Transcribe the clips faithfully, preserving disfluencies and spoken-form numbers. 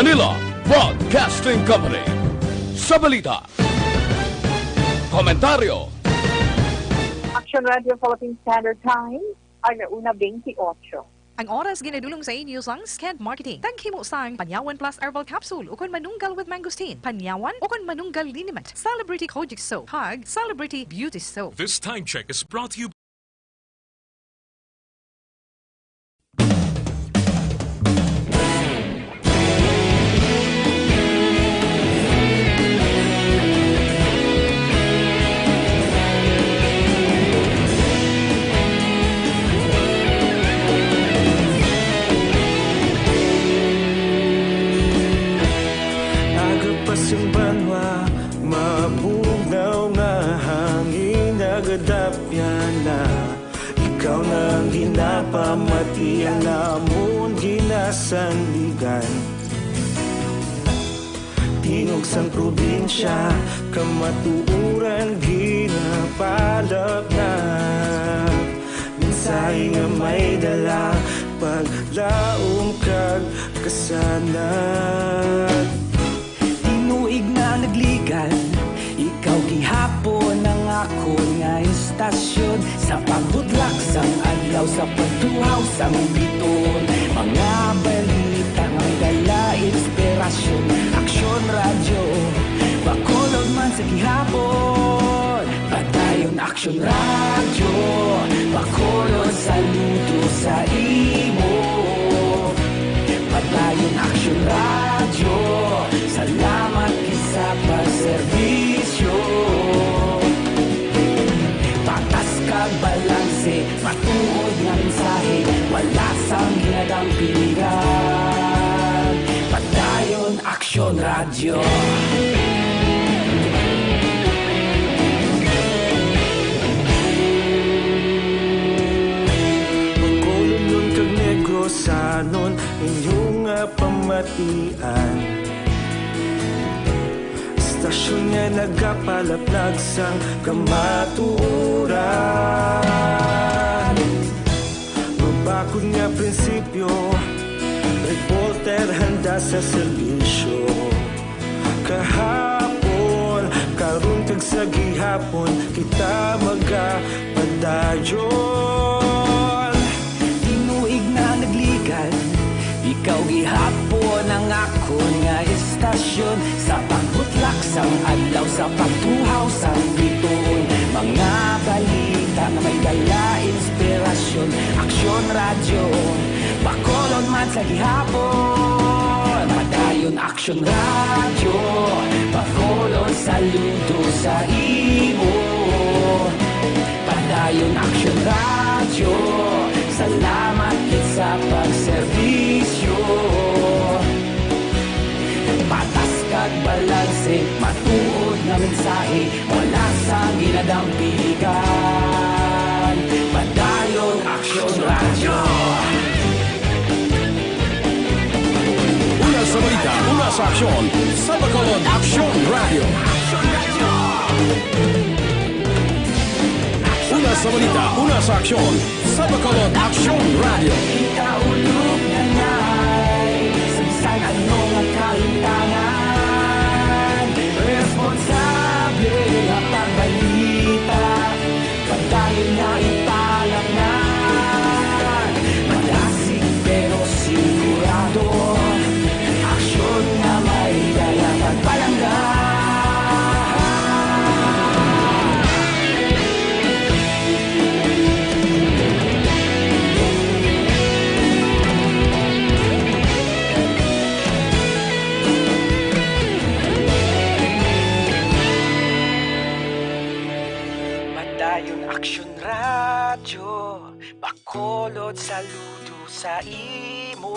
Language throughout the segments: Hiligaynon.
Manila Broadcasting Company. Sa balita, komentaryo, Action Radio Philippine Standard Time, alauna twenty-eight. Ang oras ginadulong sa inyo sang Sked Marketing. Taghimo sang Panyawan Plus Herbal Capsule ukon Manunggal with Mangosteen, Panyawan ukon Manunggal Liniment, Celebrity Kojic Soap, kag Celebrity Beauty Soap. This time check is brought to you Aga pa sing banwa, mabugnaw nga hangin nagadapyan na. Ikaw na ang ginapamati, ang amon ginasandigan. Tingog sang probinsya, kamatuoran ginapalapnap. Mensahe nga may dala, paglaom kag kasanag. Tinuig na nagligal, ikaw gihapon ang akon nga istasyon. Sa pagbutlak sang adlaw, sa pagtuhaw sang bituon, mga balita nga may dala inspirasyon. Aksyon Radyo, Bacolod man sa gihapon. Padayon Aksyon Radyo, Bacolod, saludo sa imo. Padayon Aksyon Radyo, salamat gid sa pagserbisyo. Patas kag balanse, matuod nga mensahe, wala sang ginadampingan. Padayon Aksyon Radyo. Bacolodnon kag Negrosanon, inyo nga pamatian. Istasyon nga nagapalaplag sang kamatuoran. Mabakod nga prinsipyo, reporter handa sa serbisyo. Kahapon, karon kag sa gihapon, kita magapadayon. Tinuig na nagligal, ikaw gihapon ang akon nga istasyon. Sa pagbutlak sang adlaw, sa pagtuhaw sang bituon, mga balita nga may dala inspirasyon. Aksyon Radyo, Bacolod man sa gihapon. Padayon Aksyon Radyo, Bacolod, saludo sa imo. Padayon Aksyon Radyo, salamat gid sa pagserbisyo. Patas kag balanse, matuod nga mensahe, wala sang ginadampigan. Padayon Aksyon Radyo. Una sa balita, una sa aksyon, sa Bacolod Aksyon Radyo. Una sa balita, una sa aksyon, sa Bacolod Aksyon Radyo. Ikaulog na ngay sa bisan ano nga kahintangan. Responsable nga pagbalita, padayon na ipalapngan. Madasig pero sigurado, aksyon nga may dala pagpalangga. Padayon Aksyon Radyo, Bacolod, saludo sa imo.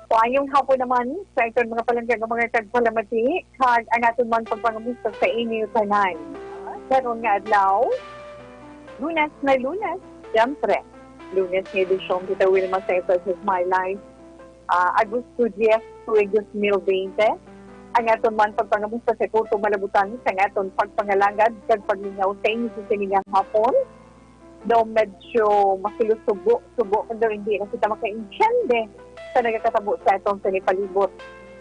Maayong hapon naman sa aton mga palangga nga mga tagpalamati, kag ang aton man pagpangamusta sa inyo tanan. Karon nga adlaw, Lunes na Lunes, siyempre. Lunes nga edisyon, kita Wilma sa F S S My Life. ah, Agosto diyes, tuig dos mil bente. Ang aton man pagpangamusta sa kuto malabutan sa aton pagpangalagad kag paglingaw sa inyo sa sini nga hapon. Daw medyo masilusubo-subo ka daw, hindi na kita makaintyende sa nagakatabo sa aton sa palibot.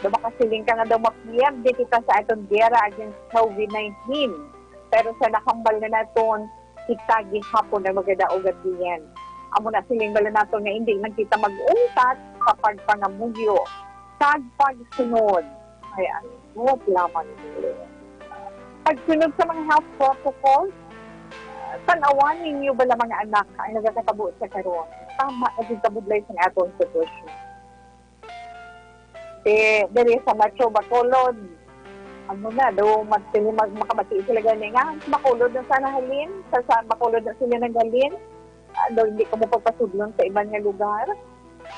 Daw makasiling ka nga daw mapierde kita sa aton giyera against COVID nineteen. Pero sa nakambal na naton, kita gihapon ang magadaog at diyan. Amo na siling bala naton nga hindi man kita mag-untat sa pagpangamuyo kag pagsunod. Ay, ang buhat lamang nila. Pagsunod sa mga health protocols, tan-awan ninyo bala, mga anak, ang nagakatabo sa karon. Tama na gid kabudlay sa aton sitwasyon. Eh, diri sa Metro Bacolod, amo na, daw mag-, mag-, makabati sila gani nga, Bacolod na sa nahalin, sa, sa Bacolod na sila naghalin. Ah, daw hindi ko mapagpasudlon sa iban nga lugar.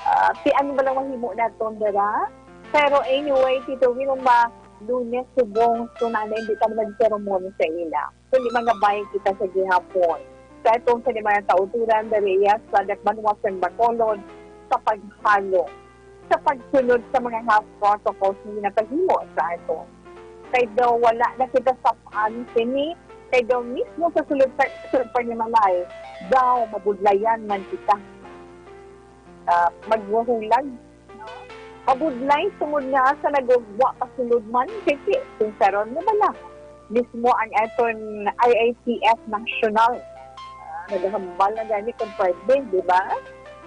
Ah, si ano ba lang mahimo naton dira? Pero anyway, Tito Wilma, Lunes subong, so na hindi kami nagseremony sa ila. Kundi mga bay kita sa gihapon. Sa atong sa mga kauturan, diri iya sa Dakbanwa sa Bacolod, sa paghalo, sa pagsunod sa mga health protocols nga ginapahimo sa ato. Kay daw wala na kita sap-an sini, kay daw mismo sa sulod sa, sa panimalay, daw mabudlayan man kita. Ah, maghuhulag, no? Mabudlay tungod nga sa nagugwa pa sulod man, kasi sinseron mo bala. Mismo ang aton I I T F National, ah, naghambal na gani kung pwede, di ba?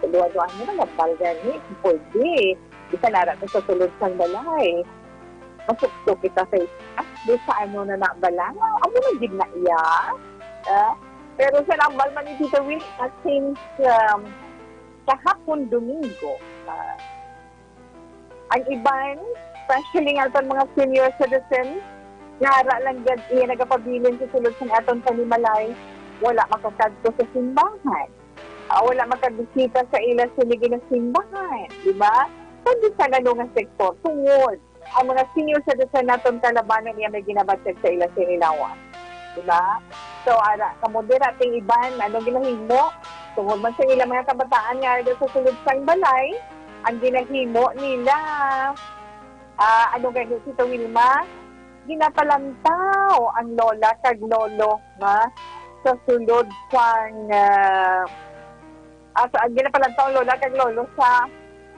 Sa duwa-duwa niya, naghambal gani kung pwede. Di ka nara sa sulod sang balay. Masukso kita sa itaas, di sa ano na nabala. Amo na gid na iya. Ah, pero sa nambal man ni Tito Will, ah, since, um, kahapon Domingo, ah, ang iban, especially nga aton mga senior citizens, nga ara lang gid iya nagapabilin sa sulod sa aton panimalay, wala makakadto sa simbahan. Ah, wala makabisita sa ila sini ginasimbahan, di ba? Kundi sa lalo nga sektor, tungod ang mga senior citizen naton kalabanan niya may ginabatyag sa ila sinilawan. Di ba? So, ara, kamo dira, ting iban, ano ginahimo? Tungod man sa ilang mga kabataan nga ara sa sulod sang balay, ang ginahimo nila, ah, ano gani, Tito Wilma? Ginapalantaw ang lola kag lolo, ha? Sa sulod sang, ah, ah, sa, ginapalantaw ang lola kag lolo sa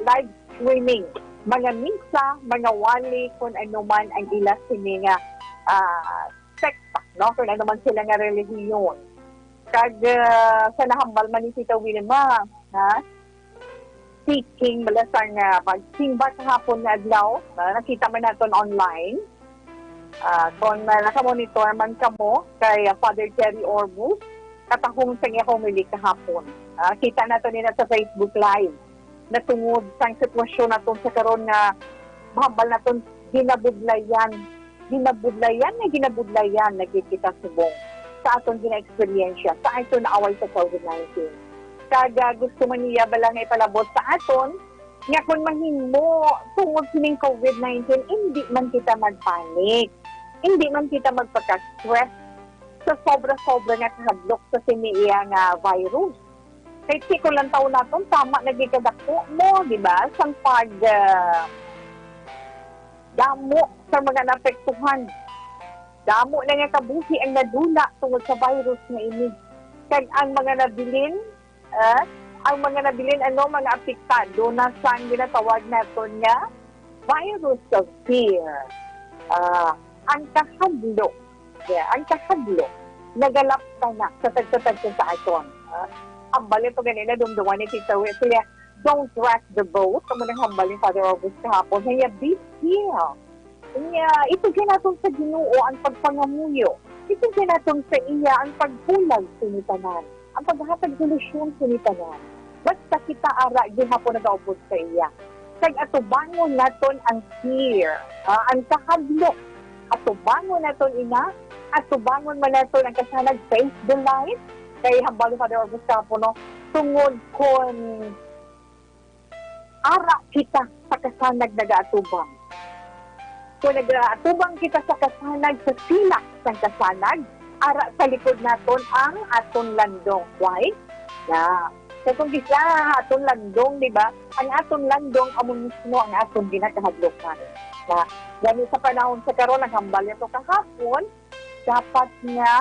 live streaming. Mga misa, mga wali, kung ano man ang ila sini nga, ah, sekta, no? Kung ano man sila nga relihiyon. Kag, ah, sa nahambal man ni Tita Wilma, ha? Speaking bala sang, ah, pagsimba kahapon nga adlaw, ah, nakita man naton online. Ah, kung, ah, nakamonitor man kamo kay, ah, Father Jerry Orbus, katahong sa iya homily kahapon. Ah, kita nato nila sa Facebook Live. Natungod sang sitwasyon naton sa karon nga mahambal naton ginabudlayan, ginabudlayan nga ginabudlayan na gid kita subong sa aton gina-eksperyensya sa aton naaway sa COVID nineteen. Kag, ah, gusto man niya bala nga ipalabot sa aton nga kung mahimo tungod sining COVID nineteen, hindi man kita magpanik, hindi man kita magpaka-stress sa sobra-sobra nga kahadlok sa sini iya nga virus. Kay tiko lang taon naton, tama na gid kadako mo, di ba? Sang pag, ah, damo sa mga naapektuhan. Damo na nga kabuhi ang nadula tungod sa virus nga ini. Kag ang mga nabilin, ah, ang mga nabilin, ano, mga apektado na sang ginatawag naton nga virus of fear. Ah, ang kahadlok, yeah, ang kahadlok, nagalapta na sa tagsa-tagsa sa aton. Ah, ang balik pa ganina, dumduman ni Tita Wes, siya, "Don't rock the boat." Amo nang hambal ni Father August kahapon. Kaya, be still. Kaya, itugyan naton sa Ginoo ang pagpangamuyo. Itugyan naton sa iya ang pagbulag sa tanan, ang paghatag solusyon sa tanan. Basta kita ara gihapon nagaupod sa iya. Kag atubangon naton ang fear, ah, ang kahadlok. Atubangon naton ina, atubangon man naton ang kasanag, face the light. Kay hambal ni Father August kahapon, no, tungod kon ara kita sa kasanag nagaatubang. Kung nagaatubang kita sa kasanag, sa silak sang kasanag, ara sa likod naton ang aton landong. Why? Na, Kay kung gisa aton landong, di ba? Ang aton landong amo mismo ang aton ginakahadlukan. Na, gani sa panahon sa karon, ang hambal niya to kahapon, dapat nga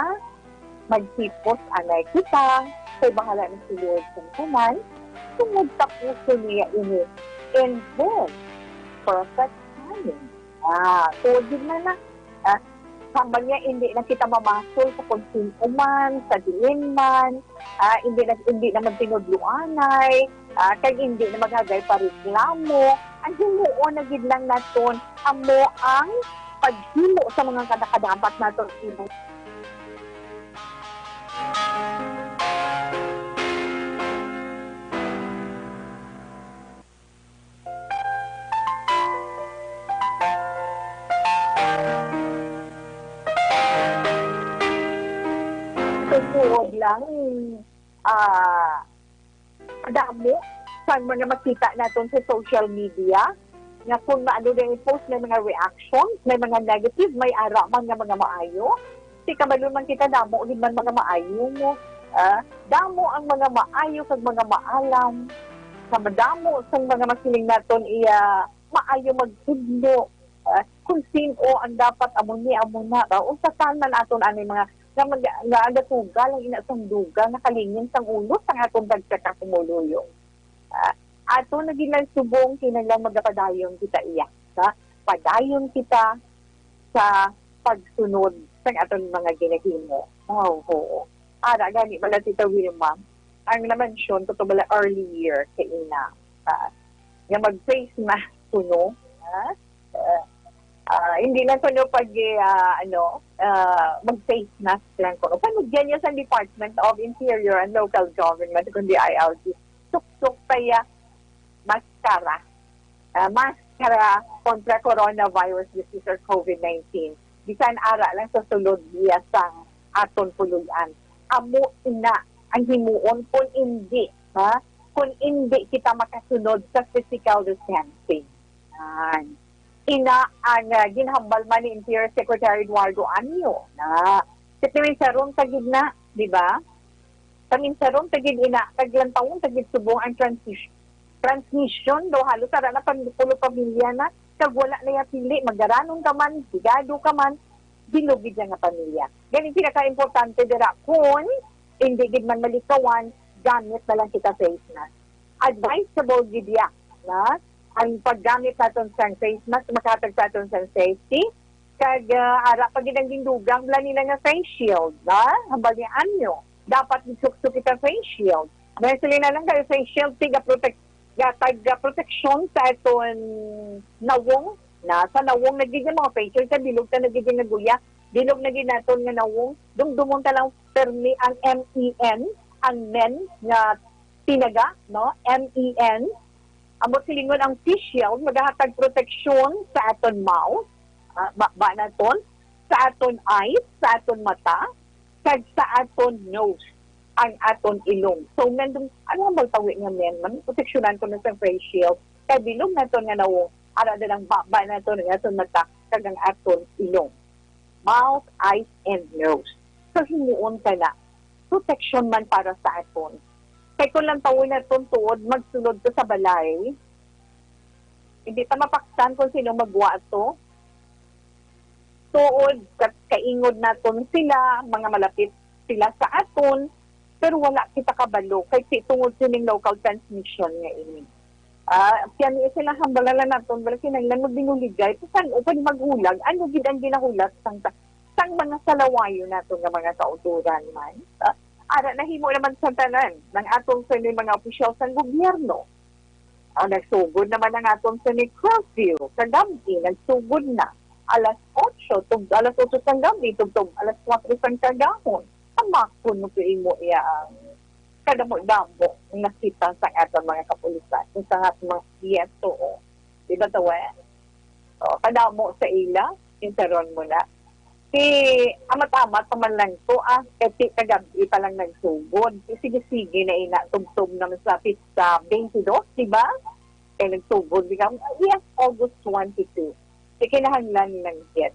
maghipos anay kita, kay bahala na si Lord sa tanan, tungod tapuson niya ini in His perfect timing. Ah, so, yun na na. Ah, hambal niya, hindi na kita mamasol sa kung sino man, sa diin man, ah, hindi na, hindi na magtinudloanay, ah, kag hindi na maghagay pa reklamo. Ang himuon na gid lang naton amo ang paghimo sa mga kada-, kadapat naton imo. Sa tuod lang, ah, kadamo sa mga makita naton sa social media, nga kung maano din i-post, may mga reactions, may mga negative, may ara man nga mga maayo. Di kabalo man kita, damo gid man mga maayo mo. Ah, damo ang mga maayo kag mga maalam. Sa madamo sang mga masiling naton iya maayo magtudlo, ah, kung sin-o ang dapat amo ni, amo na ba? Unsa saan man aton ani mga nga mag-, nga agatugal ang ina sang duga, nakalingin sang ulo sang aton tagsa ka pumuluyo. Ah, ato na gid lang subong, kinahanglan magapadayon kita iya, ha? Padayon kita sa pagsunod sang aton mga ginahimo. Oh, oo. Ara gani bala, Tita Wilma, ang na-mention ko to bala earlier kaina, ah, nga mag-face mask kuno, ha? Ah, ah, hindi lang kuno pag, ah, ano, ah, mag-face mask lang kuno. Panugyan niya sa Department of Interior and Local Government, kundi I L G. Suksok pa iya maskara. Ah, maskara kontra coronavirus disease or COVID nineteen. Bisan ara lang sa sulod niya sang aton puloy-an. Amo ina ang himuon kung hindi, ha? Kung hindi kita makasunod sa physical distancing. Yan. Ina ang, ah, ginhambal man ni Interior Secretary Eduardo Anyo na sa paminsaron ta gid na, di ba? Paminsaron ta gid ina, kag lantawon ta gid subong ang transition. Transmission daw, halos ara na pan-, pulo pamilya na, kag wala na iya pili, magaranon ka man, higado ka man, bilog gid nga pamilya. Gani, pinaka-importante dira, kung hindi gid man malikawan, gamit na lang kita face mask. Advisable gid iya na ang paggamit naton sang face mask makahatag sa aton sang safety. Kag, ah, ara pa gid ang gindugang bala nila nga face shield, ha? Hambal ni Anyo, dapat gisuksok kita face shield. Dahil sila na lang kayo face shield, tiga protect, gatag, ah, proteksyon sa aton nawong. Na sa nawong na gid yung mga face shield, sa bilog ta na gid yung naguya. Bilog na gid naton nga nawong. Dumdumon ta lang permi ang M E N, ang men nga tinaga, no? M E N. Amo silingon ang face shield, magahatag proteksyon sa aton mouth, ah, ba, ba naton, sa aton eyes, sa aton mata, kag sa aton nose, ang aton ilong. So, nandun, ano ang magtawi nga men man? Proteksyonan ko na sa face shield. Kay bilog naton nga nawong, ara din ang baba naton, ang aton mata, kag ang aton ilong. Mouth, eyes, and nose. So, himuon ka na. Protection man para sa aton. Kay kung lang tawon naton tuod, magsulod ka sa balay, hindi ta mapaktan kung sino magwa ato. Tuod, ka-, kaingod naton sila, mga malapit sila sa aton, pero wala kita kabalo. Kay si, tungod sining local transmission nga ini. Ah, kaya niya sila hambalalan naton, wala kinahanglan magbinuligay. Sa san-o pa ni maghulag, ano gid ang ginahulat sang ta-, sang mga salawayo naton nga mga kauturan man? Ah, ara, nahimo naman sa tanan ng atong sa mga opisyal sang gobyerno. Ah, nagsugod naman ang aton sa ni curfew. Kagabi, nagsugod na. Alas otso, tug-, alas otso sang gabi, tugtog alas kwatro sang kagahon. Tamakon mo to imo iya ang kadamo-damo nga nakita sa aton mga kapulisan, sa aton mga P S O. Di ba, Tawen? O, kadamo sa ila, insaron mo na. Si amat-amat pa man lang to, ah, kasi kagabi pa lang nagsugod. Sige-sige na ina, tugtog naman sa pista twenty-two, di ba? Kaya nagsugod, di ka, yes, August twenty-two. Di kinahanglan lang yan.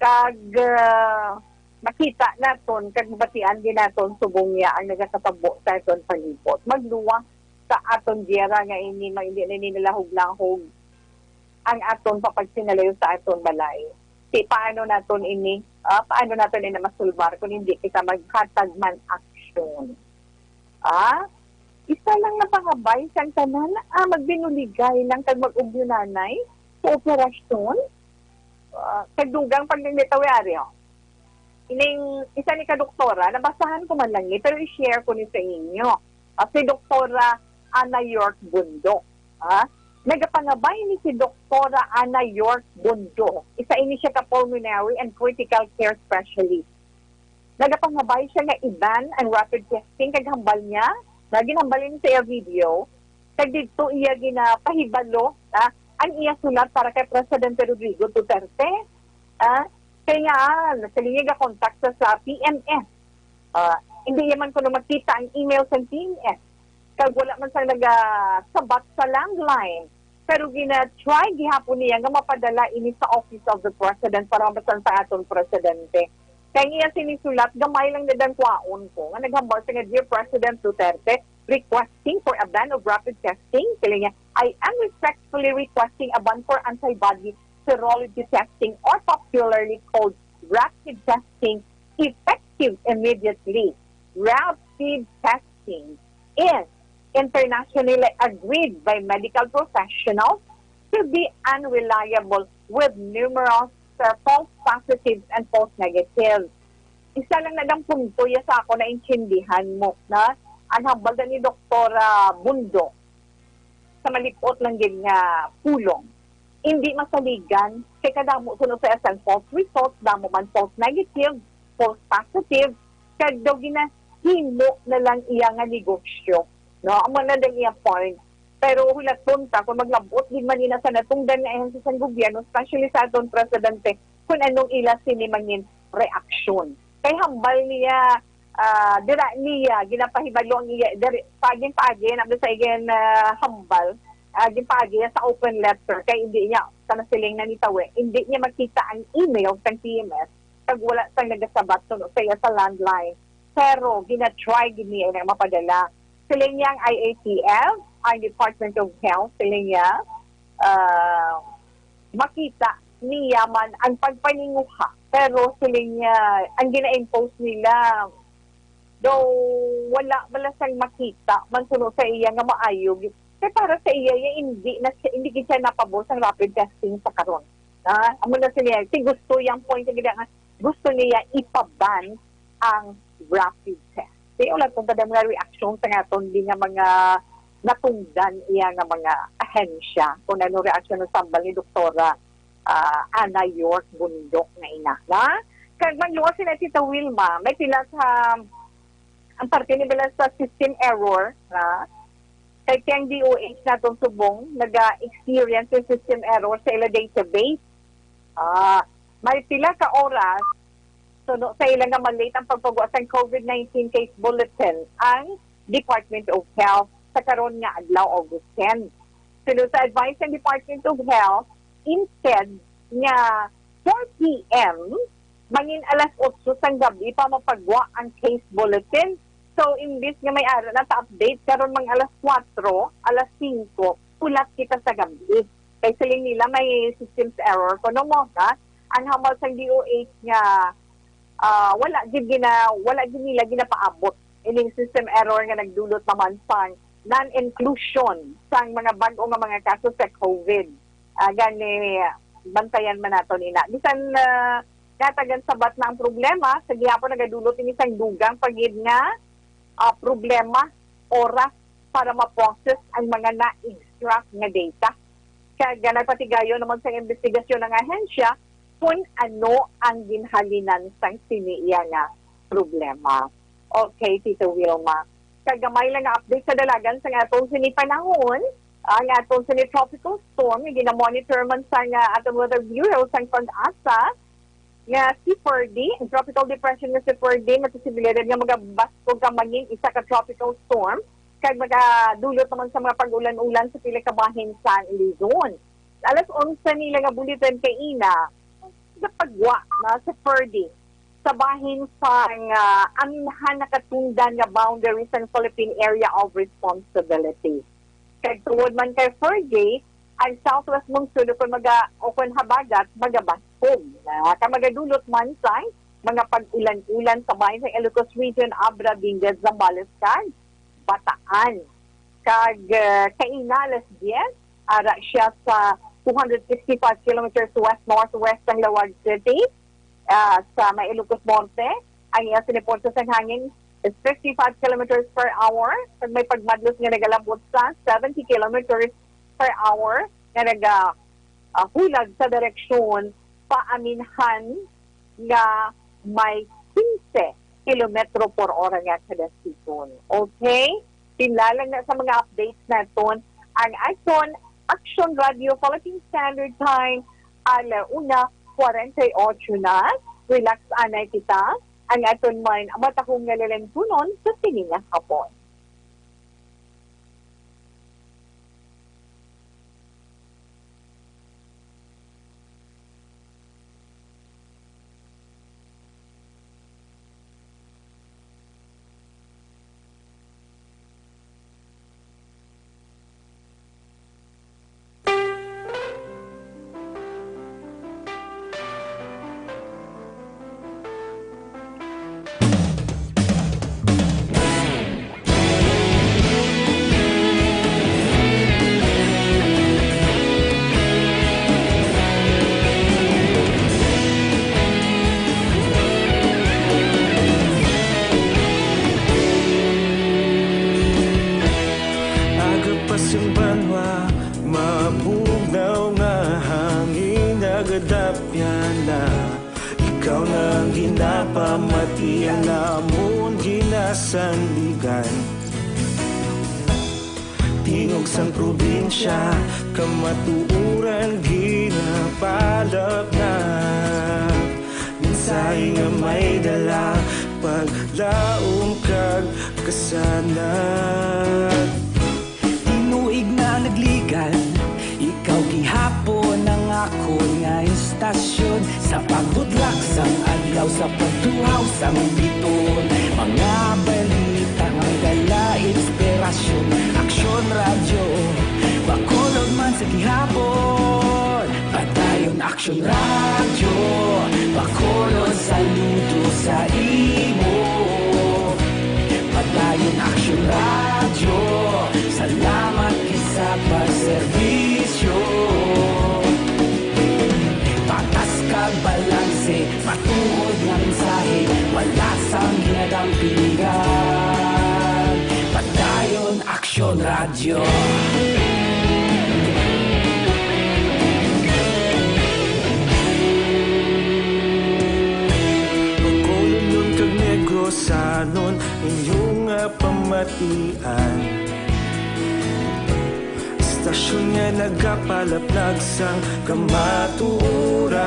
Kag, ah, makita naton kag mabatian din naton subong niya ang nagatabo sa aton palibot. Magluwas sa aton giyera nga ini, ma-, hindi na ini nalahog-lahog ang aton papagsingalayo sa aton balay. Ti paano naton ini, ah, paano naton ini masulbar kung hindi kita maghatag man aksyon? Ah, isa lang na pangabay sang tanan, ah, magbinuligay lang kag mag-ugyunanay sa operasyon. Ah, kag dugang pag nangitawi ari, oh. Ining isa ni ka doktora, nabasahan ko man lang ni, pero i-share ko ni sa inyo. Ah, si Doktora Ana York Bundo. Ah, nagapangabay ni si Doktora Ana York Bundo. Isa ini siya ka pulmonary and critical care specialist. Nagapangabay siya nga i-ban ang rapid testing kag hambal niya, nga ginhambal ini sa iya video, kag didto iya ginapahibalo, ah, ang iya sulat para kay Presidente Rodrigo Duterte. Ah, kay nga, ah, nasiling niya ga-contact sa, sa P M S. Ah, hindi niya man kuno makita ang email sa P M S. Kag wala man sang nagasabat sa landline. Pero gina-try gihapon niya nga mapadala ini sa Office of the President para mabasan sa aton presidente. Kay niya sinisulat, gamay lang na dang kwaon ko, nga naghambal siya nga, "Dear President Duterte, requesting for a ban of rapid testing." Siling niya, "I am respectfully requesting a ban for antibody serology testing, or popularly called rapid testing, effective immediately. Rapid testing is internationally agreed by medical professionals to be unreliable, with numerous, uh, false positives and false negatives." Isa lang na lang punto ya sa ako naintindihan mo, na ang hambal na ni Doktora Bundo sa malipot lang gid nga pulong, hindi masaligan kay kadamo suno sa isang false results, damo man false negative, false positive, kag daw ginahimo na lang iya nga negosyo, no? Amo na din iya point. Pero hulaton ta kung maglabot gid man ina sa natungdan nga ahensya sang gobyerno, especially sa aton presidente, kung anong ila sini mangin reaksyon. Kay hambal niya, ah, dira niya ginapahibalo ang iya, diri, paaging paagi na sa igin, ah, hambal, ah, ginpaagi niya sa open letter, kay hindi niya, sa nasiling na ni Tawe, hindi niya makita ang email sang P M S, kag wala sang nagasabat suno sa iya sa landline. Pero gina-try gid niya nga mapadala. Siling niya ang I A T F, ang Department of Health, siling niya, ah, makita niya man ang pagpaninguha. Pero siling niya, ang gina-impose nila, daw wala bala sang makita man suno sa iya nga maayo. Kay para sa iya, iya hindi na siya, hindi gid siya napabor sang rapid testing sa karon. Ah, amo na siya, si gusto yang point nga gusto niya ipaban ang rapid test. Di, wala tong kada mga reaksyon sa nga aton di nga mga natungdan iya nga mga ahensya kung ano reaksyon ng sambal ni Doktora, ah, Ana York Bundok nga ina, na? Kag magluwas sila, Tita Wilma, may pila sa, ang parte ni bala sa system error, na? Kay ang D O H naton subong, naga-experience yung system error sa ila database. Ah, may pila ka oras, suno sa ila nga malate ang pagpagwa sang COVID nineteen case bulletin ang Department of Health sa karon nga adlaw, August ten. Suno sa advice ng Department of Health, instead nga four P M, mangin alas otso sang gabi pa mapagwa ang case bulletin. So, imbis nga may ara na ta update, karon mang alas kuwatro, alas singko, ulat kita sa gabi. Kay siling nila may systems error. Kuno mo, ha? Ang hambal sang D O H nga, ah, wala gid gina-, wala gid nila ginapaabot ining system error nga nagdulot naman sang non-inclusion sang mga bag-o nga mga kaso sa COVID. Ah, gani, bantayan man nato nina. Bisan, ah, natagan sabat na ang problema, sa gihapon nagadulot ini sang dugang pa gid nga, ah, problema, oras para ma-process ang mga na-extract nga data. Kag, ah, nagpatigayon naman sa investigasyon ng ahensya kung ano ang ginhalinan sang sini iya nga problema. Okay, Tito Wilma. Kag gamay lang nga update sa dalagan sa nga atong sini panahon, ang atong sini tropical storm nga gina-monitor man sa nga atong Weather Bureau sang PAGASA, nga si Ferdy, ang tropical depression nga si Ferdy, may posibilidad nga magabaskog ka mangin isa ka tropical storm, kag magadulot naman sa mga pag-ulan-ulan sa pila ka bahin sa Luzon. Alas onse nila nga bulletin kay ina, sa pagwa na sa Ferdy. sa bahin sang, ah, aminhan nakatundan nga boundary sang Philippine Area of Responsibility. Kag tungod man kay Fergie, ang Southwest Monsoon ukon maga-, ukon habagat, magabaskog na. Kag magadulot man sang mga pag-ulan-ulan sa bahin sa Ilocos Region, Abra, Benguet, Zambales, kag Bataan. Kag, ah, kaina alas diyes, ara siya sa two hundred sixty-five kilometers west-northwest sang Laoag City, ah, sa may Ilocos Norte. Ang iya sini pulso sang hangin is fifty-five kilometers per hour, kag may pagmadlos nga nagalabot sa seventy kilometers per hour nga naga, ah, hulag sa direksyon paaminhan nga may quince kilometro por ora nga kada sigon. Okay? Sila lang na sa mga updates naton ang aton Action Radio Philippine Standard Time, ala una kwarenta y ocho na. Relax anay kita. Ang aton man matahom nga lalantunon sa sini nga hapon. Aga pa sing banwa, mabugnaw nga hangin, nagadapyan na. Ikaw na ang ginapamati, ang amon ginasandigan. Tingog sang probinsya, kamatuoran ginapalapnap. Mensahe nga may dala, paglaom kag kasanag. Tinuig na nagligan, ikaw gihapon ang akon nga istasyon. Sa pagbutlak sang adlaw, sa pagtuhaw sang bituon, mga balita nga may dala inspirasyon. Aksyon Radyo, Bacolod man sa gihapon. Padayon Aksyon Radyo, Bacolod, saludo sa imo. Padayon Aksyon Radyo, salamat gid sa pagserbisyo. Patas kag balanse, matuod nga mensahe, wala sang ginadampigan. Padayon Aksyon Radyo. Bacolodnon kag Negrosanon, inyo nga pamatian. Istasyon nga nagapalaplag sang kamatuoran.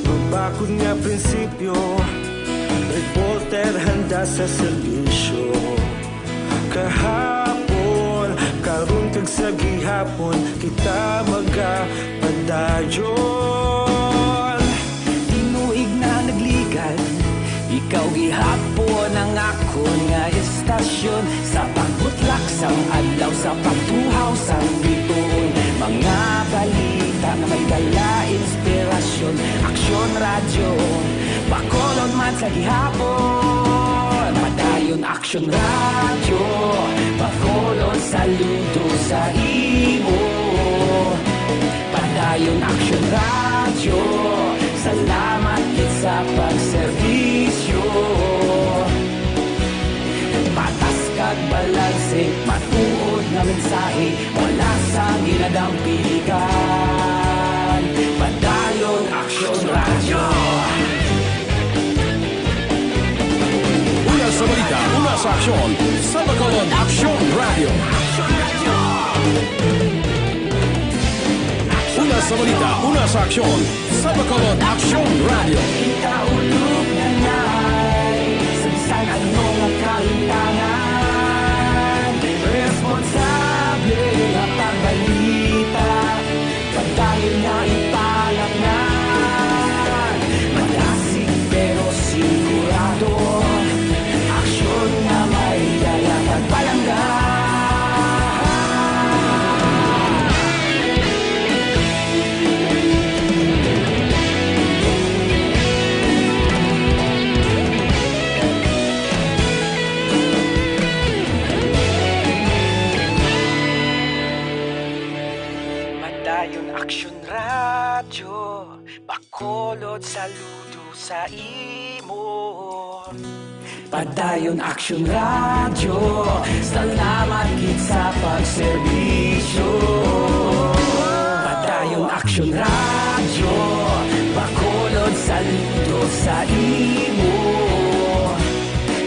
Mabakod nga prinsipyo, reporter handa sa serbisyo. Kahapon, karon kag sa gihapon, kita magapadayon. Tinuig na nagligan, ikaw gihapon ang akon nga istasyon. Sa pagbutlak sang adlaw, sa pagtuhaw sang bituon, mga balita nga may dala inspirasyon. Aksyon Radyo, Bacolod man sa gihapon. Padayon Aksyon Radyo, Bacolod, saludo sa imo. Padayon Aksyon Radyo, salamat gid sa pagserbisyo. Patas kag balanse, matuod nga mensahe, wala sang ginadampigan. Padayon Aksyon Radyo. Una sa balita, una sa aksyon, sa Bacolod Aksyon Radyo. Una sa balita, una sa aksyon, sa Bacolod Aksyon Radyo. Kita ulog na nai sa bisan ano nga kahintangan. Responsable nga pagbalita, padayon nga ipalapnap. Bacolod, saludo sa imo. Padayon Action Radio, salamat gid sa pagserbisyo. Padayon Action Radio, Bacolod, saludo sa imo.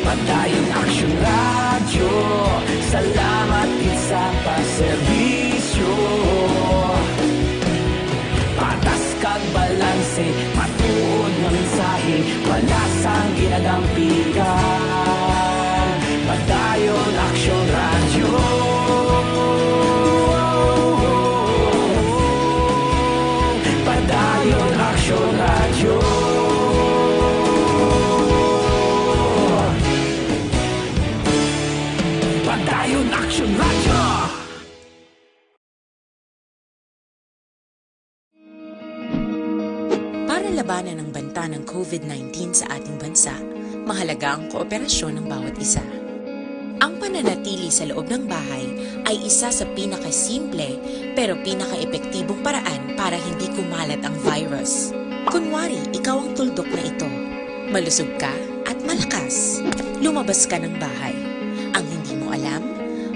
Padayon Action Radio, salamat gid sa pagserbisyo. Patas kag balanse, matuod nga mensahe, wala sang ginadampigan. Padayon Action Radio. Padayon Action Radio. Padayon Action Radio. Para labanan ang banta ng COVID nineteen sa ating bansa, mahalaga ang kooperasyon ng bawat isa. Ang pananatili sa loob ng bahay ay isa sa pinakasimple pero pinakaepektibong paraan para hindi kumalat ang virus. Kunwari, ikaw ang tuldok na ito. Malusog ka at malakas. Lumabas ka ng bahay. Ang hindi mo alam,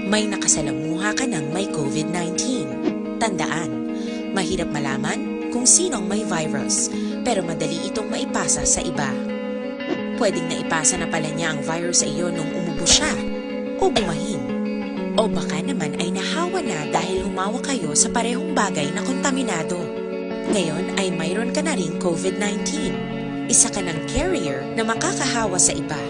may nakasalamuha ka ng may COVID nineteen. Tandaan, mahirap malaman kung sino ang may virus, pero madali itong maipasa sa iba. Pwedeng naipasa na pala niya ang virus sa iyo nung umubo siya o bumahin. O baka naman ay nahawa na dahil humawak kayo sa parehong bagay na kontaminado. Ngayon ay mayroon ka na ring COVID nineteen. Isa ka ng carrier na makakahawa sa iba.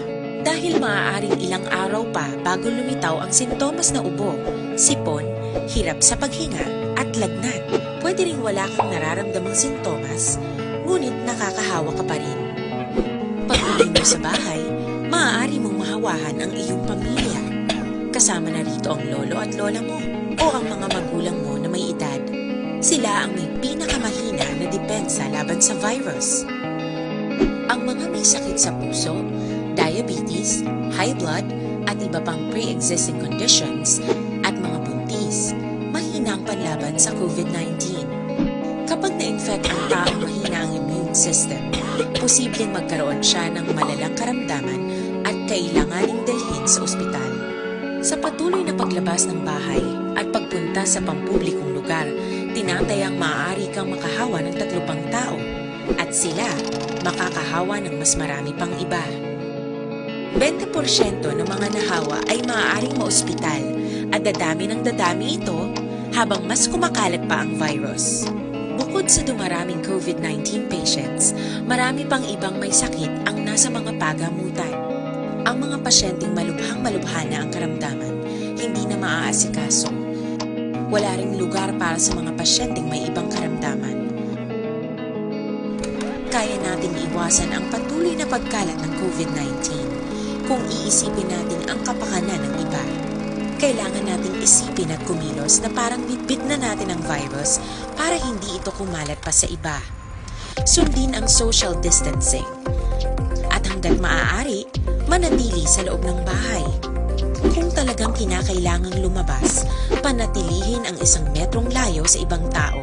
Dahil maaaring ilang araw pa bago lumitaw ang sintomas na ubo, sipon, hirap sa paghinga, at lagnat. Pwede ring wala kang nararamdamang sintomas, ngunit nakakahawa ka pa rin. Pag-uwi mo sa bahay, maaari mong mahawahan ang iyong pamilya. Kasama na rito ang lolo at lola mo o ang mga magulang mo na may edad. Sila ang may pinakamahina na depensa laban sa virus. Ang mga may sakit sa puso, diabetes, high blood, at iba pang pre-existing conditions, at mga buntis, mahina ang panlaban sa COVID nineteen. Kapag na-infect ang taong mahina ang immune system, posibleng magkaroon siya ng malalang karamdaman at kailanganing dalhin sa ospital. Sa patuloy na paglabas ng bahay at pagpunta sa pampublikong lugar, tinatayang maaari kang makahawa ng tatlo pang tao at sila makakahawa ng mas marami pang iba. Bente porsyento ng mga nahawa ay maaaring maospital at dadami ng dadami ito habang mas kumakalat pa ang virus. Bukod sa dumaraming COVID nineteen patients, marami pang ibang may sakit ang nasa mga pagamutan. Ang mga pasyenteng malubhang-malubha na ang karamdaman, hindi na maaasikaso. Wala ring lugar para sa mga pasyenteng may ibang karamdaman. Kaya nating iwasan ang patuloy na pagkalat ng COVID nineteen. Kung iisipin natin ang kapakanan ng iba, kailangan nating isipin at kumilos na parang bitbit na natin ang virus para hindi ito kumalat pa sa iba. Sundin ang social distancing. At hanggat maaari, manatili sa loob ng bahay. Kung talagang kinakailangang lumabas, panatilihin ang isang metrong layo sa ibang tao.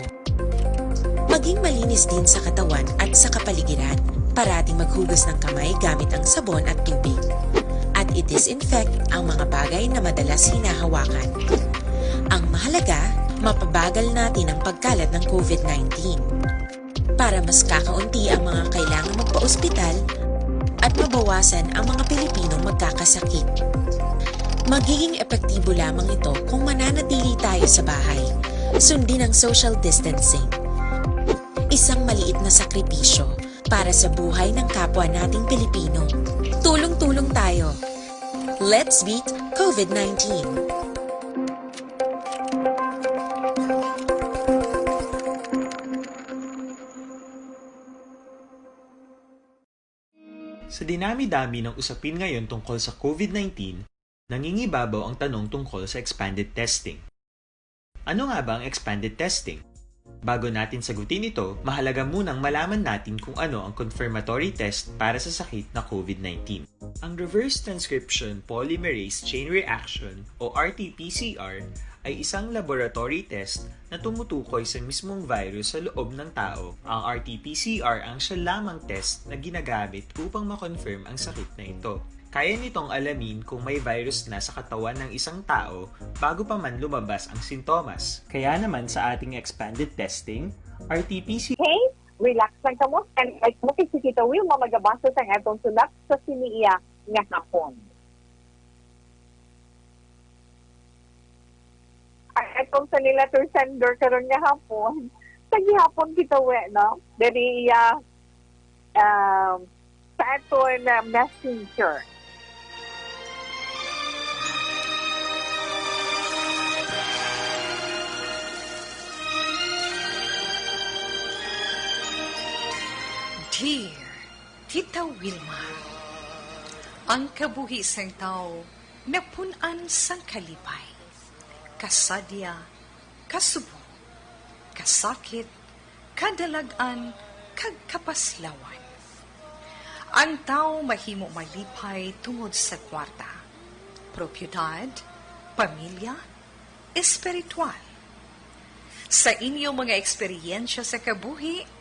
Maging malinis din sa katawan at sa kapaligiran. Parating maghugas ng kamay gamit ang sabon at tubig. At i-disinfect ang mga bagay na madalas hinahawakan. Ang mahalaga, mapabagal natin ang pagkalat ng COVID nineteen. Para mas kakaunti ang mga kailangang magpa-ospital at mabawasan ang mga Pilipinong magkakasakit. Magiging epektibo lamang ito kung mananatili tayo sa bahay. Sundin ang social distancing. Isang maliit na sakripisyo para sa buhay ng kapwa nating Pilipino. Tulong-tulong tayo. Let's beat COVID nineteen. Sa dinami-dami ng usapin ngayon tungkol sa COVID nineteen, nangingibabaw ang tanong tungkol sa expanded testing. Ano nga ba ang expanded testing? Bago natin sagutin ito, mahalaga munang malaman natin kung ano ang confirmatory test para sa sakit na COVID nineteen. Ang reverse transcription polymerase chain reaction o R T P C R ay isang laboratory test na tumutukoy sa mismong virus sa loob ng tao. Ang R T P C R ang siya lamang test na ginagamit upang ma-confirm ang sakit na ito. Kaya nitong alamin kung may virus na sa katawan ng isang tao bago pa man lumabas ang sintomas. Kaya naman sa ating expanded testing, R T P C R. Hey, relax lang kamo. Standby kamo kay si Tita Wilma magabasa sang atong sulat sa sini iya nga hapon. Ang atong sa ni letter sender karon nga hapon, sa gihapon kita we, no? Diri iya, um, sa aton, uh, messenger. Dear Tita Wilma, ang kabuhi sang tawo napun-an sang kalipay, kasadya, kasubong, kasakit, kadalag-an, kag kapaslawan. Ang tawo mahimo malipay tungod sa kwarta, propiedad, pamilya, espiritual. Sa inyo mga eksperyensya sa kabuhi,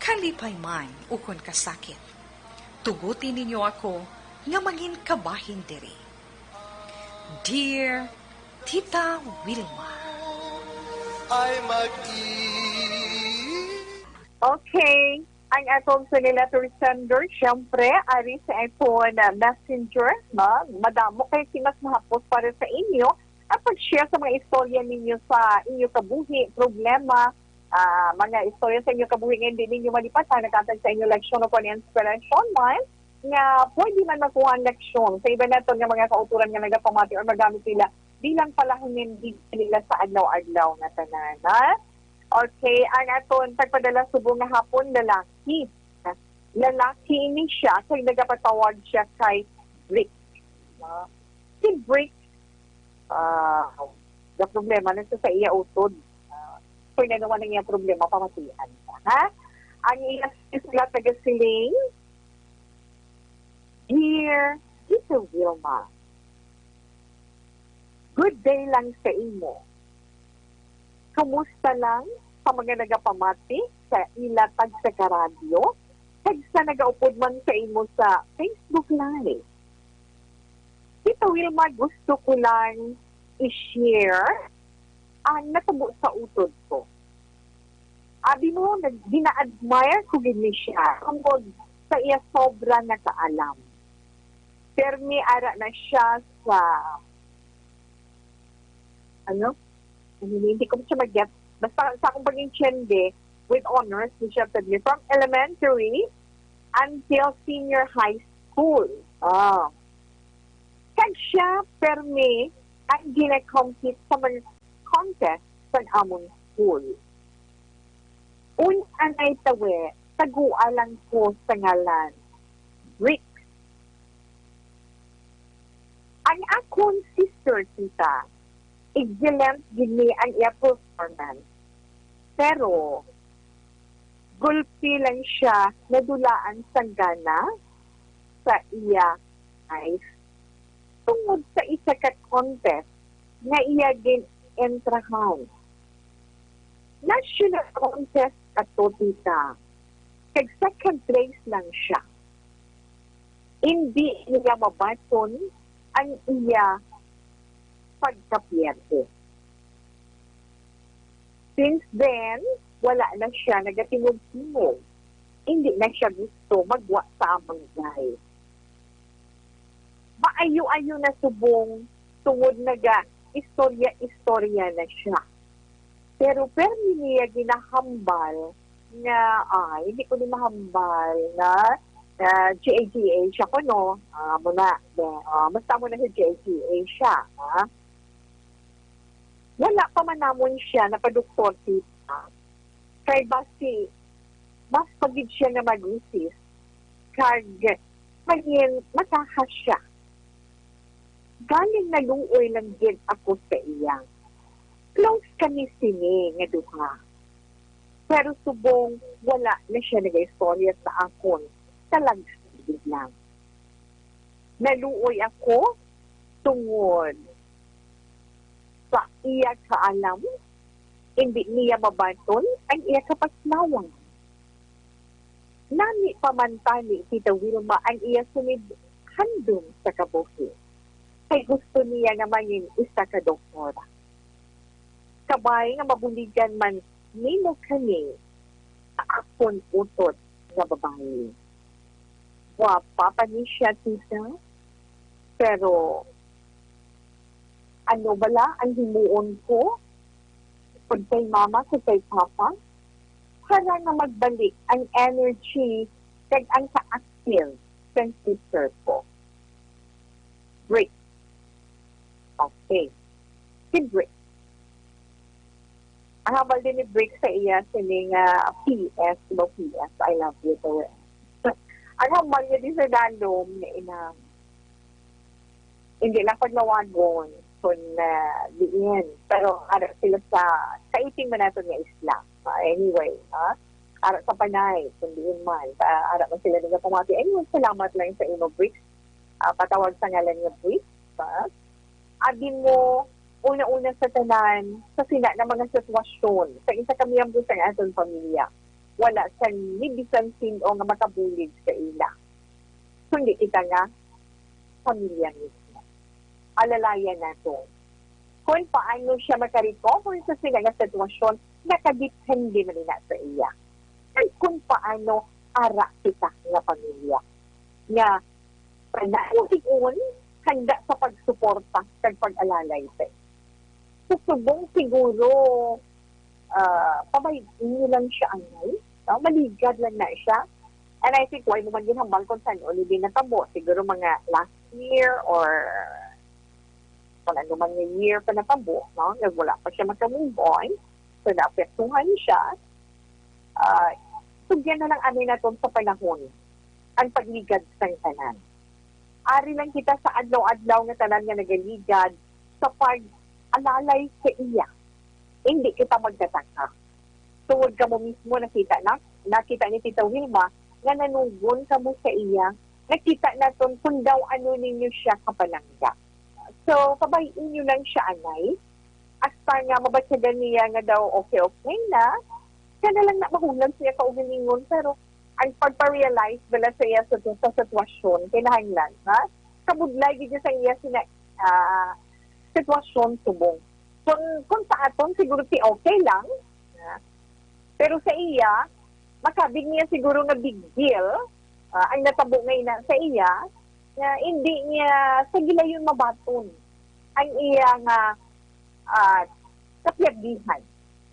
kalipay man ukon kasakit, tuguti ninyo ako nga mangin kabahin diri. Dear Tita Wilma. Ay mag-i- Okay. Ang atong sa ni letter sender, syempre, ari sa iPhone, uh, Messenger, no? Madamo kay si mas mahapos para sa inyo ang pag-share sa mga istorya ninyo sa inyo kabuhi, problema, ah, mga istorya sa inyo kabuhi nga hindi ninyo malipatan, naghatag sa inyo leksyon o kon inspirasyon man, nga pwede man makuha ang leksyon sa iban naton nga mga kautoran nga nagapamati or magamit nila bilang palahinindi nila sa adlaw-adlaw nga tanan, ha? Okay, ang aton tagpadala subong nga hapon, lalaki. Lalaki ini siya, kay nagapatawag siya kay Brick. No? Si Brick, ah, the problema na sa, sa iya utod. Ah, kung ano man ang iya problema, pamatian ka, ha? Ang iya sulat nagasiling, Dear Tita Wilma, good day lang sa imo. Kumusta lang sa mga nagapamati sa ila tagsa ka radyo, kag sa nagaupod man sa imo sa Facebook Live? Tita Wilma, gusto ko lang i-share ang natabo sa utod ko. Abi mo, nag-, gina-admire ko gid ni siya tungod sa iya sobra nga kaalam. Permi ara na siya sa, ano? Ano, hindi ko siya mag-get. Basta sa akong pag-intindi, with honors ni siya permi from elementary until senior high school. Ah. Kag siya permi ang gina-compete sa mga contest sa amon school. Unya, anay tawi, tagua lang ko sa ngalan, Rick. Ang akon sister, tita, excellent gid ni ang iya performance. Pero, gulpi lang siya nadulaan sang gana sa iya life tungod sa isa ka contest nga iya gin-entrahan. National contest ato, tita, kag second place lang siya. Indi niya mabaton ang iya pagkapierde. Since then, wala na siya nagatingog-tingog. Indi na siya gusto magwa sa among life. Maayo-ayo na subong tungod naga-istorya-istorya na siya. Pero permi niya ginahambal nga, ah, hindi ko ni mahambal na, ah, G A G A siya ko, no? Ah, muna, de, ah, basta mo na si G A G A siya, ha? Wala pa man namon siya napadoktor, tita. Kay basi, mas pagid siya nga mag-resist, kag mangin mataha siya. Galing naluoy lang gid ako sa iya. Close kami sini nga duha. Pero subong wala na siya nagaistorya sa akon, talaga lang. Naluoy ako tungod sa iya kaalam, hindi niya mabaton ang iya kapaslawan. Nami pa man tani, Tita Wilma, ang iya sumid handom sa kabuhi, kay gusto niya nga mangin isa ka doktora. Kabay nga mabuligan man nimo kani sa akon utod nga babayi. Gwapa pa ni siya, tita. Pero ano bala ang himuon ko? Pag kay mama, kay, kay papa, para nga magbalik ang energy kag ang ka-active sang sister ko. Break. Okay. Si Break. Ang hambal din ni Break sa iya, sini nga P S, diba, P S, "I love you" to her. Ang hambal niya din sa dalom nga inang, hindi lang paglawagon kung, ah, diin, pero ara sila sa, sa iting man nato nga isla. Ah, anyway, ha? Ara sa Panay, kung diin man, ah, ara man sila nagapamati. Anyway, salamat lang sa imo, Bricks. Ah, patawag sa ngalan nga Bricks, ha? Abi mo, una-una sa tanan, sa sina nga mga sitwasyon, sa isa ka miyembro sa aton pamilya, wala sang ni bisan sin-o nga makabulig sa ila, kundi kita nga pamilya mismo. Alalayan nato kung paano siya makarecover sa sina nga sitwasyon, nakadepende man ina sa iya. Kag kung paano ara kita nga pamilya nga panalo, tig-on, handa sa pagsuporta kag pag-alalay sa iya. So, subong siguro, ah, pabay-i niyo lang siya, anay, no? Maligad lang na siya. And I think, why mo man ginhambal kung san-o ni natabo? Siguro mga last year or kung ano man nga year pa natabo, no? Nga wala pa siya maka-move on. So, naapektuhan siya. Ah, sugyan na lang ani naton sa panahon ang pagligad sang tanan. Ari lang kita sa adlaw-adlaw nga tanan nga nagaligad sa pag-alalay sa iya. Hindi kita magtataka. Tungod kamo mismo nakita na, nakita ni Tita Wilma nga nanugon kamo sa iya, nakita naton kung daw ano ninyo siya kapalangga. So, pabay-i niyo lang siya, anay. Hasta nga mabatyagan niya nga daw okay-okay na, kana lang na mahulag siya kaugalingon, pero ang pagpa-realize bala sa iya sa, sa sitwasyon, kinahanglan, ha? Kabudlay gid sa iya sina, ah, sitwasyon subong. Kung, kung sa aton, siguro si okay lang, ha? Pero sa iya, makabig niya siguro nga big deal, ah, ang natabo nga ina sa iya, nga hindi niya sa gilayon mabaton ang iya nga, ah, kapiagdihan.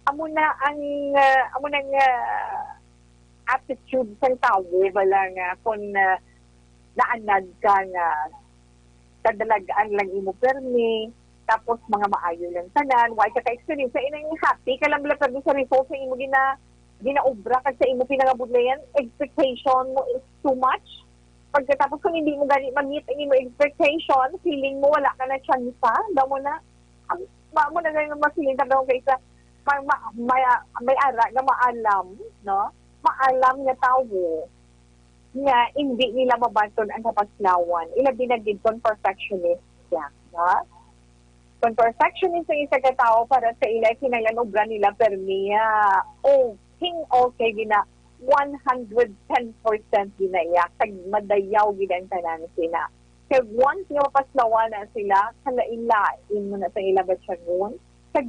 Amo na ang, ah, amo na nga attitude sang tawo, bala nga kung, ah, naanad ka nga kadalagan lang imo permi, tapos mga maayo lang tanan, wa ka ka-experience sa inang happy ka lang bala permi sa result sa imo gina-, ginaobra kag sa imo pinangabudlayan, expectation mo is too much. Pagkatapos kung hindi mo gani ma-meet ang imo expectation, feeling mo wala ka na tsansa, daw mo na, ang, ma-, mo na gani masiling ka daw kay sa, may, ma-, may, may ara nga maalam, no? Maalam nga tawo nga hindi nila mabaton ang kapaslawan. Ilabi na gid kon perfectionist siya, no? Kon perfectionist ang isa ka tawo, para sa ila, kinahanglan obra nila permi, ah, okay, okay gina, one hundred ten percent gina iya, kag madayaw gid ang tanan sina. Kag once nga mapaslawan na sila, kalain-lain mo na sa ila batyagon. Kag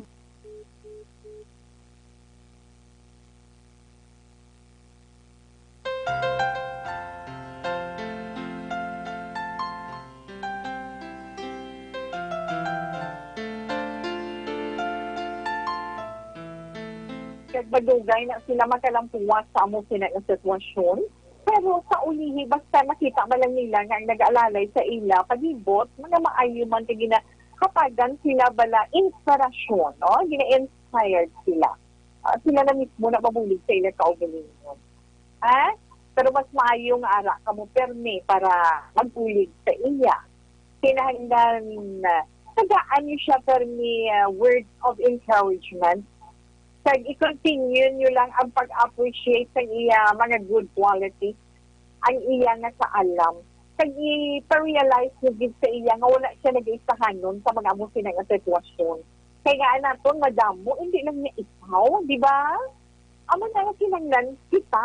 Kag madugay na sila makalampuwas sa amo sina nga sitwasyon. Pero sa ulihi, basta makita man lang nila nga ang nag-aalalay sa ila palibot, mga maayo man kay ginahatagan sila bala inspirasyon, no? Gina-inspired sila. Ah, sila na mismo na mabulig sa ila kaugalingon. Ha? Pero mas maayo nga ara kamo permi para magbulig sa iya. Kinahanglan, ah, tagaan niyo siya permi, ah, words of encouragement. Kag i-continue nyo lang ang pag-appreciate sa iya mga good qualities, ang iya nga kaalam. Kag i-realize nyo gid sa iya nga wala siya nag-istahanon sa mga amo sina nga sitwasyon. Kay nga naton, madamo, hindi lang niya ikaw, di ba? Amo na nga kinahanglan kita,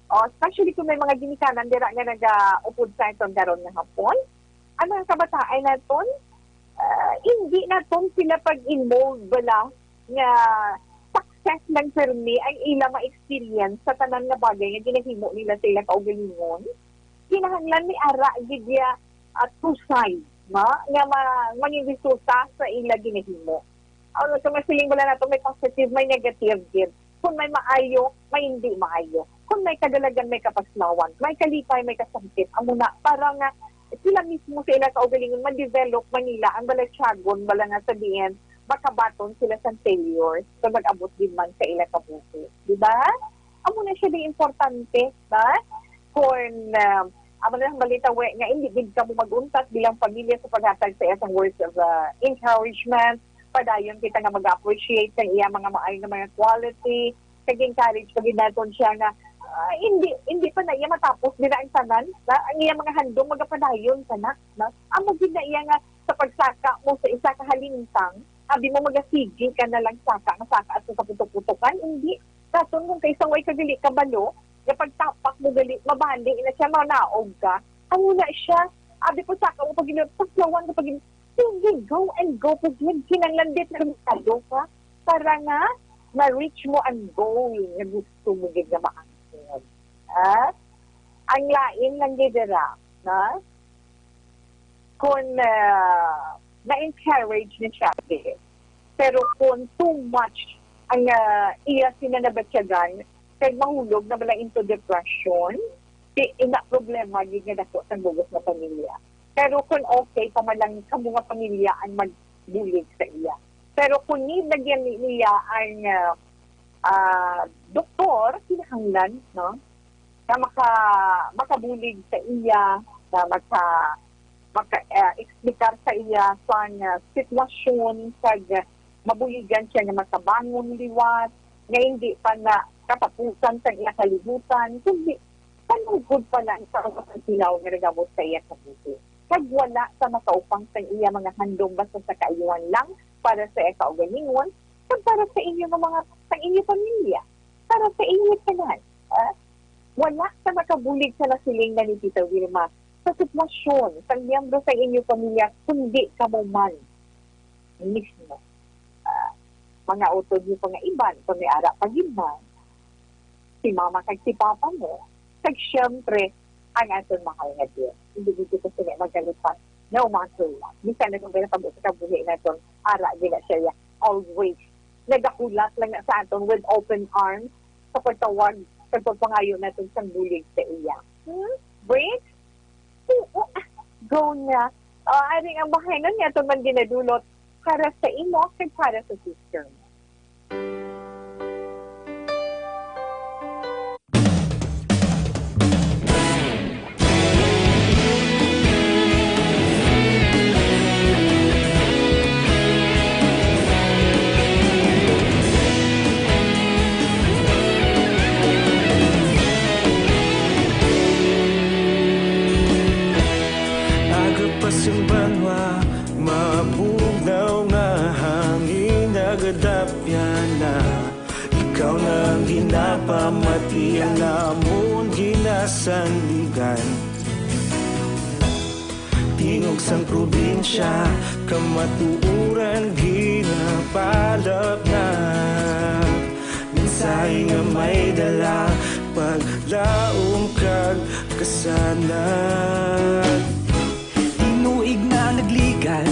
oh, especially kung may mga ginikanan dira nga nagaupod sa aton karon nga hapon. Ang mga kabataan naton, ah, hindi naton sila pag-involve bala nga success lang permi ang ila ma-experience sa tanan nga bagay nga ginahimo nila sa ila kaugalingon. Kinahanglan may ara gid ya, ah, two sides, no? Nga ma-, mangin resulta sa ila ginahimo. Ang sa mga siling bala nato, may positive, may negative gid. Kung may maayo, may hindi maayo. Kung may kadalagan, may kapaslawan. May kalipay, may kasakit. Amo na, para nga sila mismo sa ila kaugalingon, ma-develop man nila ang balatyagon, bala nga sa diin, makabaton sila sa failures, sa mag-abot din man sa ila kabuhi. Di ba? Amo na siya di importante, ba? Kung, ah, amo na ang balita, we, nga hindi gid kamo mag-untat bilang pamilya sa paghatag sa iya sang words of, ah, encouragement, padayon kita nga mag-appreciate sa iya mga maayo nga mga quality, kag encourage pa gid naton siya nga, ah, hindi, hindi pa na iya matapos dira ang tanan, na ang iya mga handom magapadayon sana, na amo gid na iya nga sa pagsaka mo sa isa ka halintang, abi mo magasigi ka na lang saka nga saka at sa putok-putokan, hindi. Kason kung kay sa way ka gali kabalo, nga pagtapak mo gali, mabali na siya, manaog ka. Amo na siya, abi po saka mo pag-inot, saklawan ka pag Sige, go and go po gid. Kinahanglan determinado ka para nga ma-reach mo ang goal nga gusto mo gid nga maangkon. Ah? Ang lain lang gid dira, na? Kung, ah, na-encourage ni siya, gid. Pero kung too much ang, ah, iya sina nabatyagan, kag mahulog na bala into depression, di, ina problema gid nga dako sang bugos nga pamilya. Pero kung okay pa man lang kamo nga pamilya ang magbulig sa iya. Pero kung need na gyud ni-, niya ang, ah, ah, doktor, kinahanglan, no? Nga maka-, makabulig sa iya, nga maka-, maka-, ah, explicar sa iya sang, ah, sitwasyon, kag mabuligan siya nga makabangon liwat, nga hindi pa na katapusan sang iya kalibutan, kundi panugod pa lang sa mga pagtilaw nga nagabot sa iya kabuhi. Kag wala sa makaupang sang iya mga handom basta sa kaayuhan lang para sa iya kaugalingon, kag para sa inyo nga mga, sa inyo pamilya, para sa inyo tanan. Ah, wala sa makabulig sa nasiling na ni Tita Wilma sa sitwasyon sang miyembro sa inyo pamilya, kundi kamo man mismo. Ah, mga utod niyo pa nga iban, kung may ara pa gid man, si mama kag si papa mo, kag siyempre, ang aton mahal nga Dios. Hindi gid kita sila magalipas na umaso lang. Bisan na kung may pag-usa ka buhi naton, ara gid na siya, ya, always nagahulat lang na sa aton with open arms sa pagtawag, sa pagpangayo naton sang bulig sa iya. Hmm? Break? Oo, ah, go na. Ah, aning ang bahanon nga aton man ginadulot para sa imo kag para sa sister mo. Agapas ang banwa, mabugnaw nga hangin, nagadapya na. Ikaw na ang ginapamati, ang amon ginasandigan. Tingog sang probinsya, kamatuoran ginapalapnap. Mensahe nga may dala, paglaom kag kasanag. Tinuig na nagligad,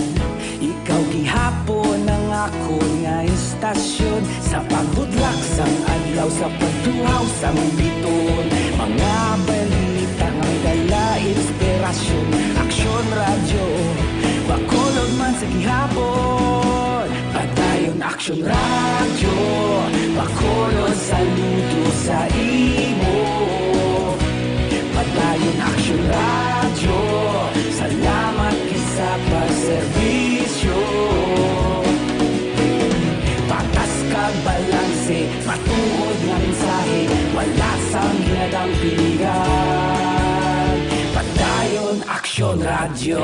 ikaw gihapon ang akon nga istasyon. Sa paghudlak sang adlaw, sa pagtuhaw sang bituon, mga balita nga dala inspirasyon. Aksyon Radyo Bacolod man sa gihapon. Padayon Aksyon Radyo Bacolod, saludo sa imo. Padayon Aksyon Radyo, salamat gid sa pagserbisyo. Patas kag balanse, Bacolod,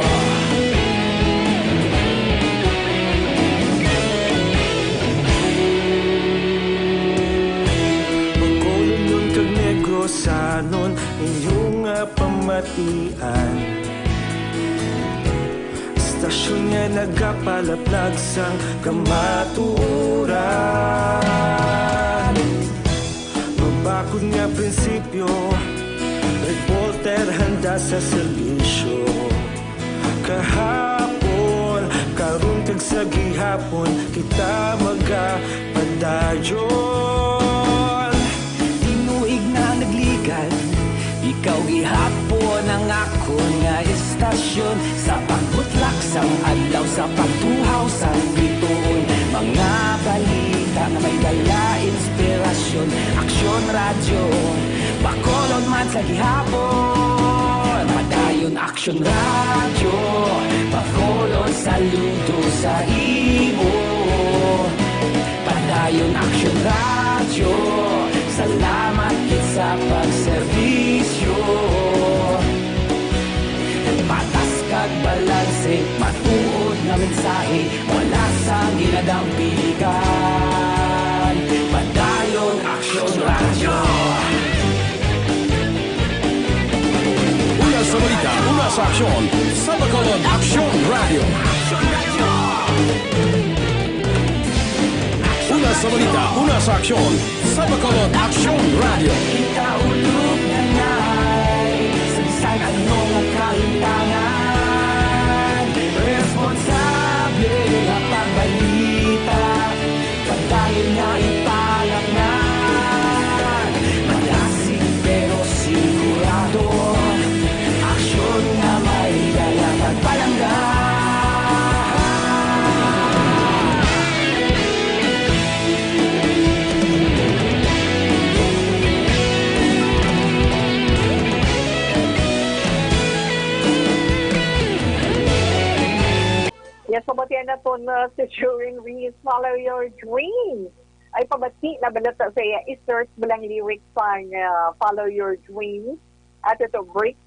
Union kag Negrosanon, inyo nga pamatian. Istasyon nga nagapalaplag sang kamatuoran. Mabakod nga prinsipyo, reporter handa sa serbisyo. Kahapon, karon kag sa gihapon, kita magapadayon. Tinuig na nagligad, ikaw gihapon ang akon nga istasyon. Sa pagbutlak sang adlaw, sa pagtuhaw sang bituon, mga balita nga may dala inspirasyon. Aksyon Radyo, Bacolod man sa gihapon. Padayon Aksyon Radyo, Bacolod, saludo sa imo. Padayon Aksyon Radyo, salamat gid sa pagserbisyo. Patas kag balanse, matuod nga mensahe, wala sang ginadang piligan. Padayon Aksyon Radyo. Una sa balita, una sa aksyon, sa Bacolod Aksyon Radyo. Una sa balita, una sa aksyon, sa Bacolod Aksyon Radyo. Kita ulog na ngay, sa bisan ano nga kahintangan, responsable nga pagbalita, padayon nga ipalapngan. Malasig pero sigurado, aksyon nga may dala pagpalangga. Yes, pabatian naton, uh, si Jorin Reese, Follow Your Dreams. Ay, pabati na bala sa iya, i-search mo lang lyrics sang, uh, Follow Your Dreams. At ito, break,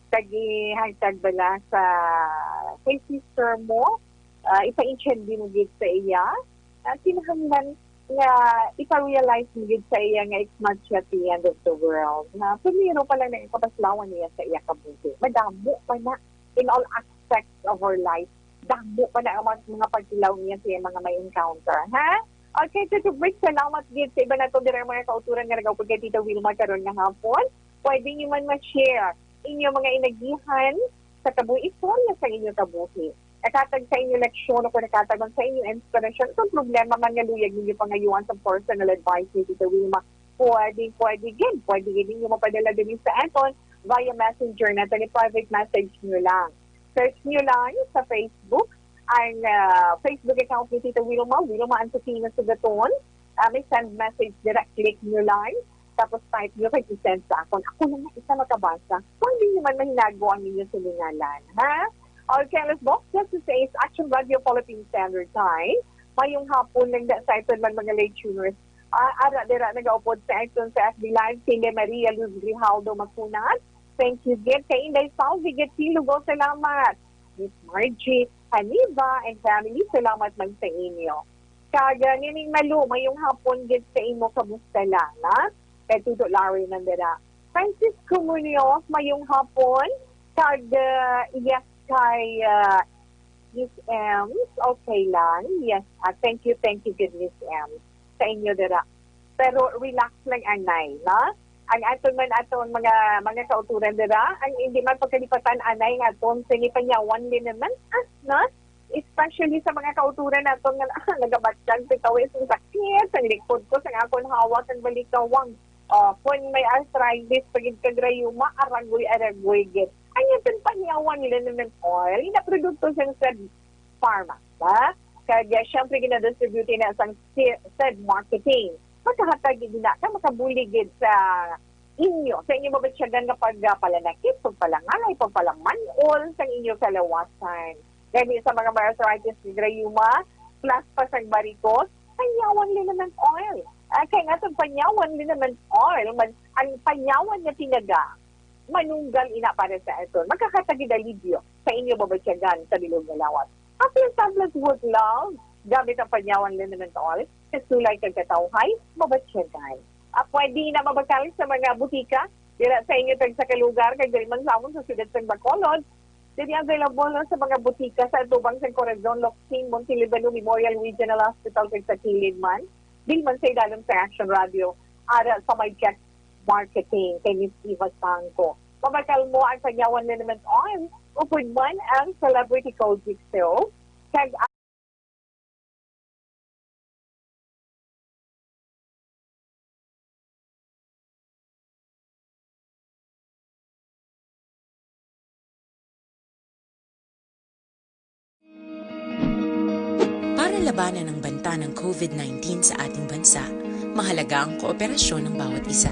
kag ihangtag bala sa kay sister mo, uh, ipa-intindi mo gid sa iya. Uh, kinahanglan nga ipa-realize mo gid sa iya nga it's not yet the end of the world. Na primero pa lang na ikapaslawan niya sa iya kabuhi. Madamo pa na in all aspects of our life. Damo pa na ang mga, mga pagtilaw niya sa iya mga may encounter, ha? Okay, Tito Brick, salamat gid sa iba nato dira mga kauturan nga nagaupod kay Tita Wilma karon nga hapon. Pwede niyo man ma-share inyo mga inagihan sa kabuhi, istorya sa inyo kabuhi. Nakatag sa inyo leksyon o kung nakatag man sa inyo inspirasyon, kung problema man nga luyag ninyo pangayuan sa personal advice ni Tita Wilma, pwede, pwede gid, pwede gid ninyo mapadala diri sa aton via messenger nato ni private message nyo lang. Search nyo lang sa Facebook ang, ah, Facebook account ni Tita Wilma, Wilma Antofina Sugaton. Ah, may send message dira, click nyo lang. Tapos type nyo kag i-send sa akon. Ako lang na isa makabasa. Pwede nyo man mahinago ang inyong silinganan, ha? Okay, let's go. This is Action Radio Philippine Standard Time. Mayong hapon lang da sa iton man mga late tuners. Ah, ara dira nagaupod sa iton sa F B Live, si Maria Luz Grijaldo Macunat. Thank you, gid. Kay Inday Salvi, gid, Silugo, salamat. Miss Margie Haniva and family, salamat man sa inyo. Kag, uh, Nining Malu, mayong hapon gid sa imo, kamusta lang, ha? Kay Tudo Larry nandira. Francisco Munoz, mayong hapon. Kag, uh, yes, kay, uh, Miss Ems, okay lang. Yes, ah, thank you, thank you gid, Miss Ems, sa inyo dira. Pero relax lang, anay, no? Ang aton man, aton mga, mga kauturan dira, ang hindi man pagkalipatan, anay, nga aton sinipanyawan din naman, ah, no? Especially sa mga kauturan naton nga nagabatyan sa kawis, ang sakit, ang likod ko, sa akon hawak, ang balikawang. Oh, kung may arthritis, pagid kag rayuma, aragoy-aragoy gid. Ang aton panyawan, liniment oil, na produkto sa Pharma, ba? Kag, ah, syempre, ginadistribute na sang si-, said marketing. Makahatag gid na ka, makabulig gid sa inyo, sa inyo mabatyagan nga pag, ah, palanakit, pagpalangalay, pagpalaman-ol sa inyo kalawasan. Gani sa mga may arthritis, rayuma, plus pa sa varicose, panyawan liniment oil. Ah, kay nga sa panyawan liniment oil, man, ang panyawan nga tinaga, manunggal ina para sa aton. Makakatagid alibyo. sa inyo mabatyagan sa bilog nga lawas. Happy and fabulous work, love. Gamit ang Panyawan Liniment Oil, kasulay kag katawhay, mabatyagan. Ah, pwede na mabakal sa mga butika dira sa inyo tagsa ka lugar, kag diri man sa amon sa siyudad sa Bacolod. Diri available na sa mga butika sa atubang sa Corazon, Locsin, Montelibano Memorial Regional Hospital, kag sa kilid man, diri man sa idalom sa Action Radio, ara sa may Check Marketing kay Miss Eva Sangco. Mabakal mo ang Panyawan Liniment Oil, upod man ang Celebrity Kojic Soap, kag Para labanan ang banta ng covid nineteen sa ating bansa, mahalaga ang kooperasyon ng bawat isa.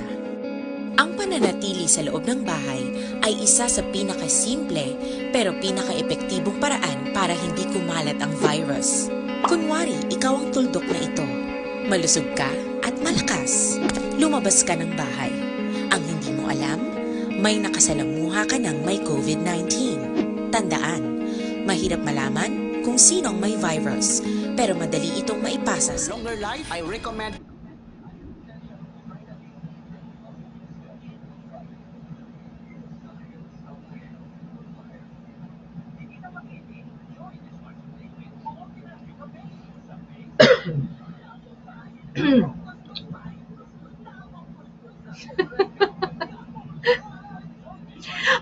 Ang pananatili sa loob ng bahay ay isa sa pinakasimple pero pinakaepektibong paraan para hindi kumalat ang virus. Kunwari, ikaw ang tuldok na ito. Malusog ka at malakas. Lumabas ka ng bahay. Ang hindi mo alam, may nakasalamuha ka ng may covid nineteen. Tandaan, mahirap malaman kung sino ang may virus, pero madali itong maipasa sa Longer life, I recommend.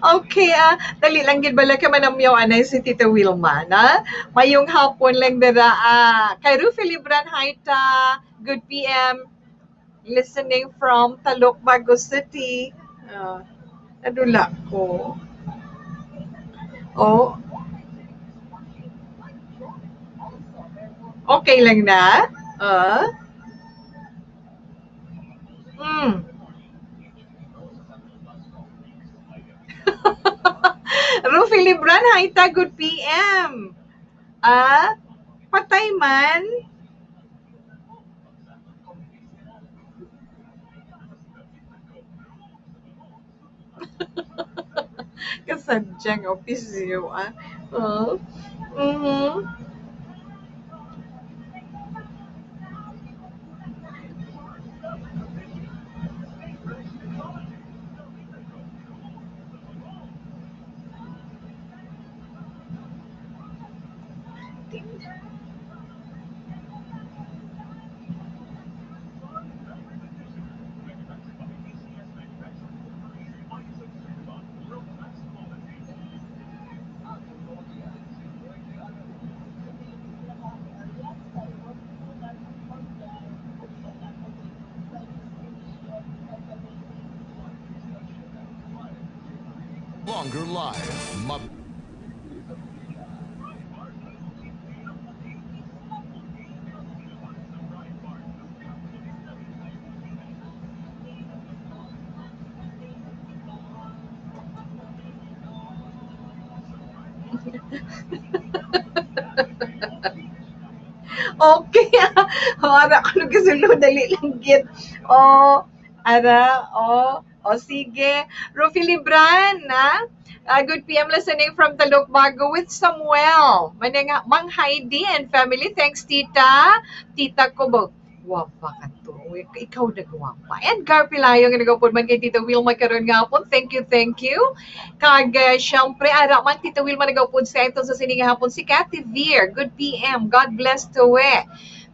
Okay, ah, dali lang gid bala kay manamyaw anay si Tita Wilma, na? Mayong hapon lang dira, ah, kay Rufi Libran, hi ta, good P M, listening from Talukbago City. Ah, nadula ko. Oh. Okay lang na? Ah. Mm. Rufi Libran, hi ta, good P M. Ah, patay man. Kasadyang opisyo, ah. Oh. Mhm. Longer life. Ma- Okay. O, ara ko nagkasulo, dali lang gid. O, ara, o, o, sige. Rufi Libran, ha? Ah, good P M listening from Talukbago with Samuel. Manang, Mang Heidi and family. Thanks, tita. Tita ko ba? Gwapa ka to. Ikaw na gwapa. And Carpilayo nga nagaupod man kay Tita Wilma karon nga hapon. Thank you, thank you. Kag, eh, syempre, ara man, Tita Wilma nagaupod sa ito sa sini nga hapon. Si Kathy Veer, good P M. God bless to we.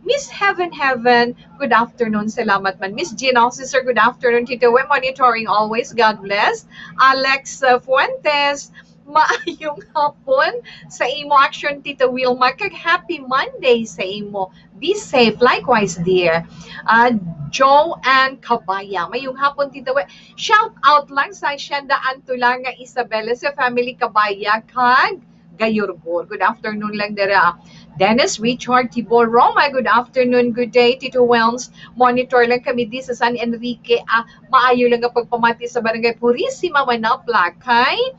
Miss Heaven Heaven, good afternoon. Salamat man. Miss Gina Officer, good afternoon. Tita we, monitoring always. God bless. Alex, uh, Fuentes, maayong hapon sa imo, Action Tita Wilma, kag happy Monday sa imo. Be safe. Likewise, dear. Ah, Joanne Cabaya. Mayong hapon, Tita Wi. Shout out lang sa Hacienda Antulanga Isabela, sa family Cabaya, kag Gayorgor. Good afternoon lang dira. Dennis Richard Tibor Roma, good afternoon, good day, Tito Welms. Monitor lang kami di sa San Enrique. Ah, maayo lang ang pagpamati sa Barangay Purisima, Manapla, kay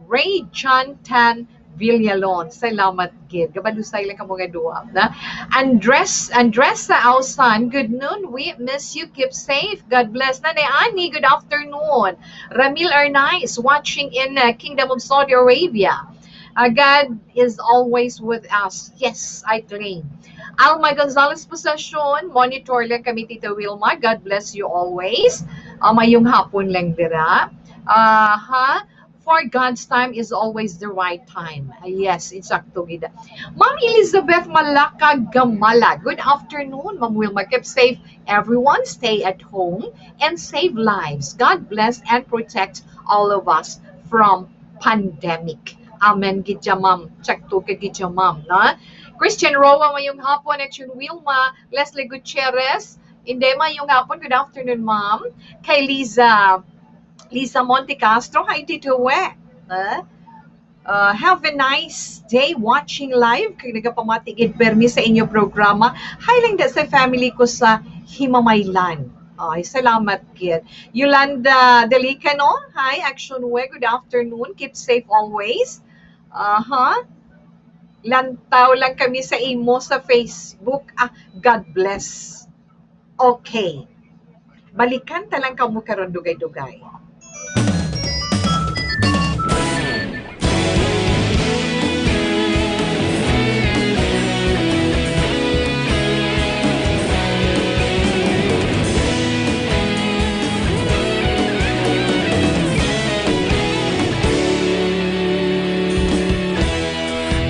Ray John Tan Villalon. Salamat gid. Gabalusay lang kamo nga duha, na? Andres, Andresa Ausan, good noon. We miss you. Keep safe. God bless. Nanay Annie, good afternoon. Ramil Arnaiz, watching in, uh, Kingdom of Saudi Arabia. Uh, God is always with us. Yes, I claim. Alma Gonzalez Possession, monitor lang kami, Tita Wilma. God bless you always. Uh, mayong hapon lang dira. Aha. For God's time is always the right time. Ah, yes, insakto gid. Ma'am Elizabeth Malaka Gamala, good afternoon, Ma'am Wilma. Keep safe, everyone. Stay at home and save lives. God bless and protect all of us from pandemic. Amen gid siya, ma'am. Sakto ka gid siya, ma'am, no? Christian Roa, mayong hapon. Action Wilma, Leslie Gutierrez. Hindi, mayong hapon. Good afternoon, ma'am. Kay Liza, Liza Monte Castro, hi, Tito We. Ha? Uh, have a nice day watching live. Kag nagapamati gid permi sa inyo programa. Hi lang da sa family ko sa Himamaylan. Ay, salamat gid. Yolanda Delicano, hi, Action We. Good afternoon. Keep safe always. Aha. Lantaw lang kami sa imo sa Facebook. Ah, God bless. Okay. Balikan ta lang kamo karon, dugay-dugay.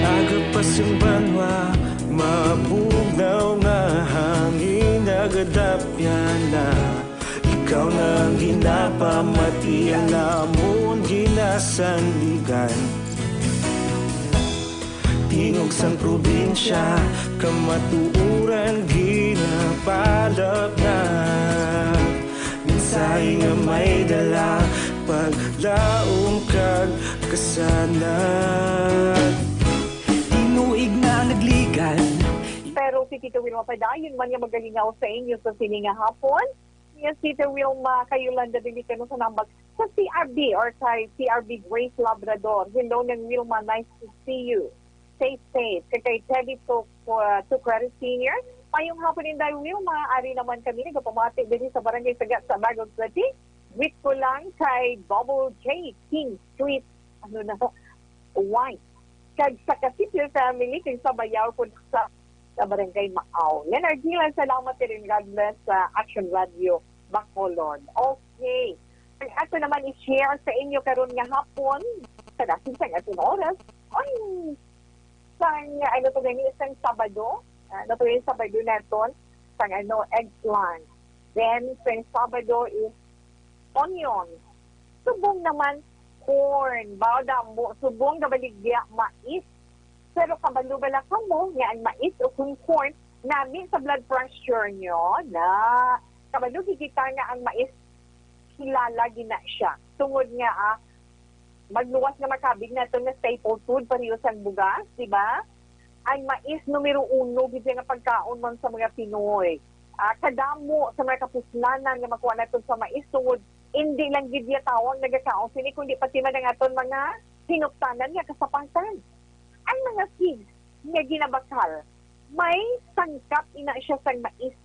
Aga pa sing banwa, mabugnaw nga hangin, nagadapyan na. Ikaw na ang ginapamati, ang namon ginasandigan. Tingog sang probinsya, kamatuoran ginapalapnag. Mensahe nga may dala, paglaom kag kasanag. Tinuig na nagligad. Pero si Tito Wilma padayon man nga magalingaw sa inyo sa sini nga hapon. Yes, Tito Wilma, kay Yolanda Delicano sa nambag sa C R B or kay C R B Grace Labrador. Hello, Nang Wilma, nice to see you. Stay safe. Kay, kay Teddy to, uh, to Credit Senior. Mayong hapon, Inday Wilma. Ari naman kami nagapamati diri sa Barangay Sagat sa Bagong City. Greet ko lang kay Double J King Street. Ano na? White. Kag sa Casipio family, kag sa Bayaw po sa, sa Barangay Maaw. Leonard Gilan, salamat din. God bless sa Action Radio Bacolod. Okay. Ang ato naman i-share sa inyo karon nga hapon, sa dating sa aton oras, on sang, ano to gani, sang Sabado, ah, ano to yung Sabado naton, sang ano, eggplant. Then, sang Sabado is onion. Subong naman, corn. Bao damo, subong gabaligya, mais. Pero kabalo bala kamo nga ang mais o kung corn, nami sa blood pressure nyo, na kabalo gid kita nga ang mais kilala gid na siya. Tungod nga, ah, magluwas nga makabig naton nga staple food, pareho sang bugas, di ba? Ang mais, numero uno gid siya nga pagkaon man sa mga Pinoy. Ah, kadamo sa mga kapuslanan nga makuha naton sa mais, tungod hindi lang gid iya tawo ang nagakaon sini, kundi pati man ang aton mga hinuktanan nga kasapatan. Ang mga seeds nga ginabakal, may sangkap ina siya sang mais.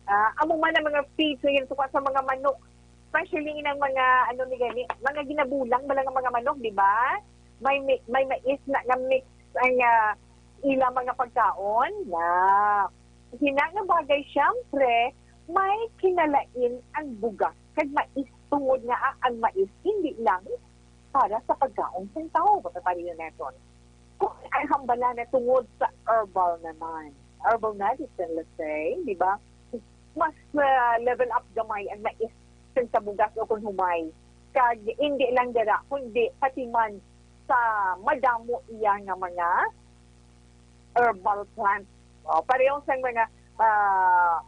Ah, amo man ang mga feeds nga ginatupa sa mga manok, especially inang mga, ano ni gani, mga ginabulang bala nga mga manok, di ba? May mi-, may mais na nga mix ang, ah, ila mga pagkaon. Na hina nga bagay, syempre, may kinalain ang bugas kag mais, tungod nga, ah, ang mais hindi lang para sa pagkaon sang tawo, mataparilyo naton. Kung ang hambala na tungod sa herbal naman, herbal medicine, let's say, di ba? Mas, ah, level up gamay ang mais kaysa sa bugas o kung humay. Kag hindi lang dira, kundi pati man sa madamo iya nga mga herbal plants. O, pareho sang mga, ah,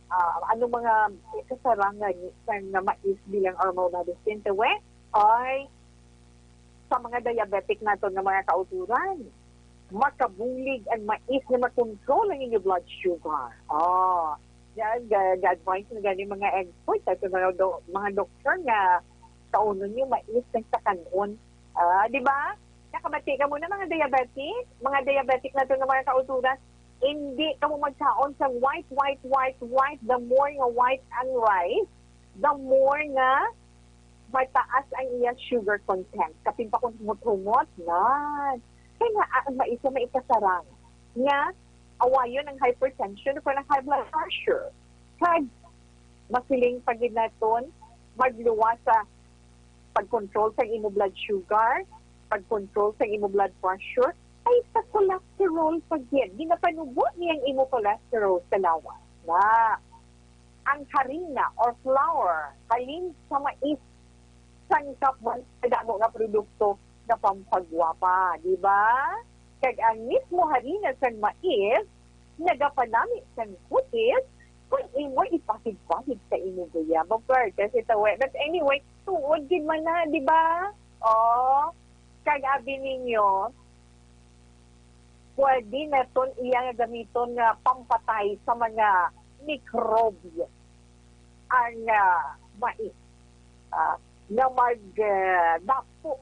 ah, ano, mga kasarangan sang mais bilang herbal medicine, te, we? Ay, sa mga diabetic naton nga mga kauturan, makabulig ang mais nga makontrol ang inyo blood sugar. Ah, yan, ga-, ga-advise na gani mga experts at mga do-, mga doktor nga kaunon yung mais ng sakanon. Ah, di ba? Nakabati ka muna, mga diabetic? Mga diabetic naton nga mga kauturan, hindi ka mo magkaon sa white, white, white, white. The more nga white ang rice, the more nga mataas ang iya sugar content. Kapin pa kung humot-humot, na. Kaya nga, ang mais nga maikasarang nga awayon ang hypertension o ang high blood pressure. Kag masiling pa gid naton magluwas sa pag-control sa imo blood sugar, pag-control sa imo blood pressure, ay sa cholesterol pa gid. Ginapanubo niya ang imo cholesterol sa lawas. Na ang harina or flour, halin sa mais, sangkap man sa damo nga produkto nga pampagwapa, di ba? Kag ang mismo harina sang mais nagapanami sang kutis kung imo ipahid-pahid sa imo guyab. Of course, kasi tawe. But anyway, tuod gid man na, di ba? Oh, kag abi ninyo, pwede naton iya nga gamiton nga pampatay sa mga mikrobyo ang, ah, mais, ah, nga mag, ah, dapo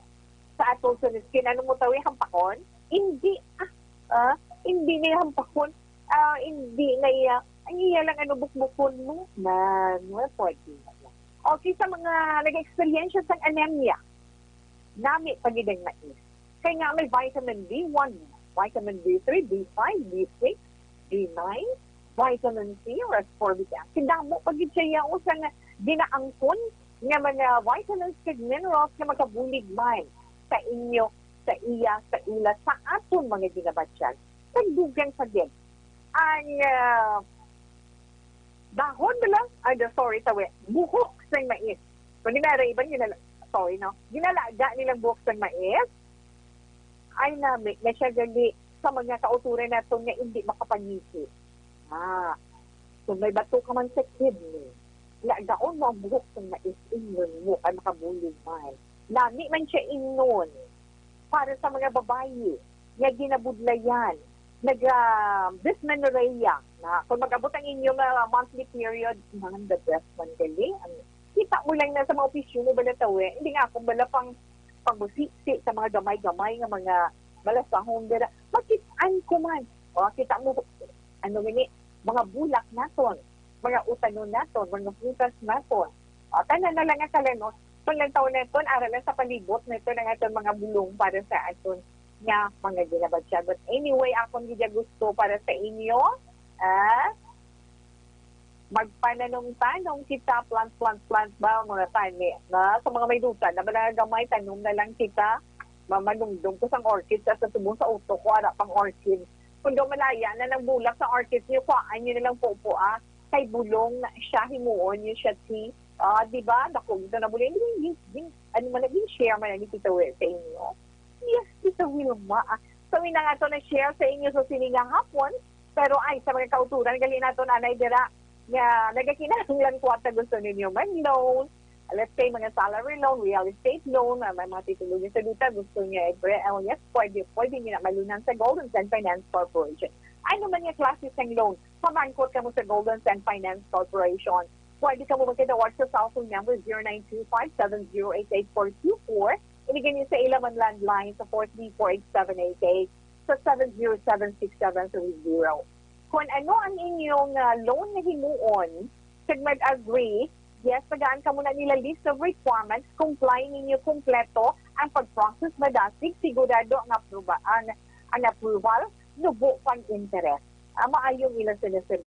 sa aton suniskin. Ano mo tawi, hampakon? Hindi, ah, ah, hindi na hampakon. Ah, hindi na iya, ang iya lang ano, bukbukon mo. Na, nga pwede na lang. Okay, sa mga nag-experience sang anemia, nami pa gid ang mais. Kay nga may vitamin B one, vitamin B three, B five, B six, B nine, vitamin C, or ascorbic acid. Damo pa gid siya, o, sa nga ginaangkon nga mga vitamins kag minerals nga makabulig man sa inyo, sa iya, sa ila, sa aton mga ginabatyan. Kag dugang pa gid ang, ah, dahon bala, ay, da-, sorry, tawi, buhok sang mais. Kung di na iban, ginala-, sorry, no? Ginalaga nilang buhok sang mais, ay, nami na siya gali sa mga kauturan naton nga hindi makapangisi. Ah, kung may bato ka man sa kidney, lagaon mo ang buhok sang mais, inon mo kay makabulig man. Nami man siya inon para sa mga babayi nga ginabudlayan, naga-, dysmenorrhea, na kung mag-abot ang inyo nga monthly period, man, the best man gali. Ang kita mo lang na sa mga opisyon mo bala tawi, hindi nga akong bala pang pagmusiksi sa mga gamay-gamay nga mga balasahon dira. Makit-an ko man. O, kita mo, ano gani, mga bulak naton, mga utanon naton, mga prutas naton. O, tanan na lang nga kalanos. Kung lantaw naton, ara lang sa palibot naton ang aton mga bulong para sa aton nga mga ginabatya. But anyway, akon gid gusto para sa inyo, ah, magpananom-tanom kita, plant, plant, plant ba, mga tani, na sa mga may duta na, mga gamay, tanom na lang kita. Ma-, manumdom ko sang orchid sa, sa subong sa utok ko, ara pang orchid. Kung daw malaya na nang bulak sa orchid niyo, kuhaan niyo na lang po po, ah. Kay bulong na siya, himuon niyo siya, ti. Ah, di ba? Dako, ito na bulong. Hindi, hindi, hindi, ano man, naging share man ang kita sa inyo. Yes, kita Wilma, ah. So, ina nga to na share sa inyo sa sini nga hapon. Pero ay, sa mga kauturan, gali naton anay dira nga nagakinahanglan kwarta, gusto ninyo mag-loan, let's say, mga salary loan, real estate loan, ah, may mga titulo niyo sa duta, gusto niya i-pre-, oh, yes, pwede, pwede niya malunan sa Golden Sand Finance Corporation. Ano man nga klase sang loan, pamangkot kamo sa Golden Sand Finance Corporation. Pwede kamo magkadawat sa cellphone number zero nine two five seven zero eight eight four two four. Ini gani sa ila man landline sa four three four eight seven eight eight, sa seven zero seven six seven three zero. Kung ano ang inyong, ah, loan nga himuon, kag mag-agree, yes, tagaan kamo na nila list of requirements, comply ninyo kompleto ang pag-process, madasig, sigurado ang apruba-, ang, ang approval, nubo pang interest. Ah, maayong ilang sinasabi.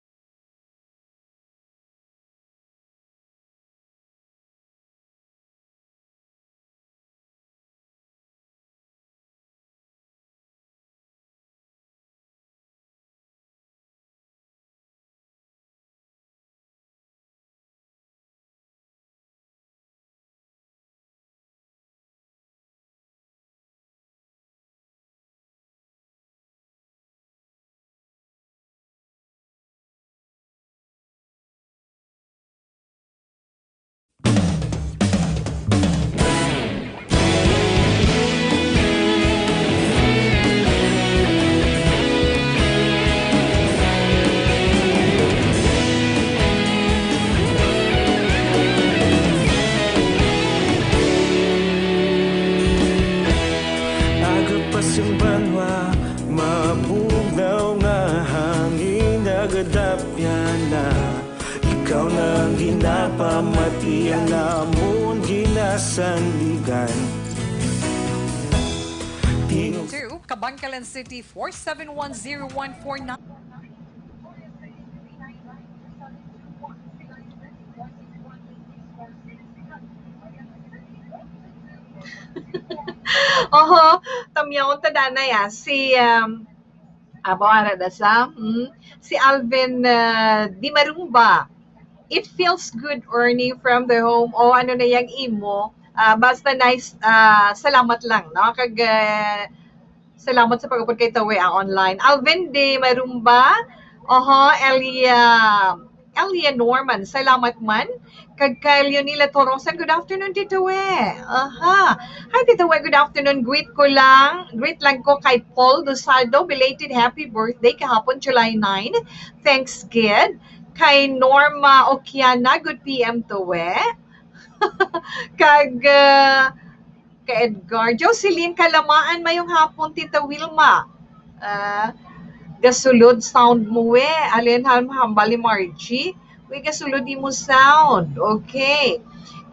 Aga pa sing banwa, mabugnaw nga hangin, nagadapyan na. Ikaw na ang ginapamati, ang amon ginasandigan. Tingog Two, Kabankalan City, four seven one zero one four nine. Oho, tamyaon ta danay, ah. Si, um, abo, ara da sa, hmm? Si Alvin, uh, Di Marumba. "It feels good earning from the home." O, ano na yang imo? Ah, basta nice, ah, salamat lang, no? Kag, ah, salamat sa pag-upod kay Tawe, ah, online. Alvin Di Marumba. Oho, Elia, Elia Norman. Salamat man. Kag kay Leonila Torosan, good afternoon, Tito We. Aha. Hi, Tito We, good afternoon. Greet ko lang, greet lang ko kay Paul Dosado, belated happy birthday kahapon, July nine. Thanks gid. Kay Norma Okiana, good P M, Tito We. Kag, ah, kay Edgar. Jocelyn Kalamaan, mayong hapon, Tita Wilma. Ah, gasulod sound mo, we. Alin, ham-, hambal ni Margie? We, gasulod imo sound. Okay.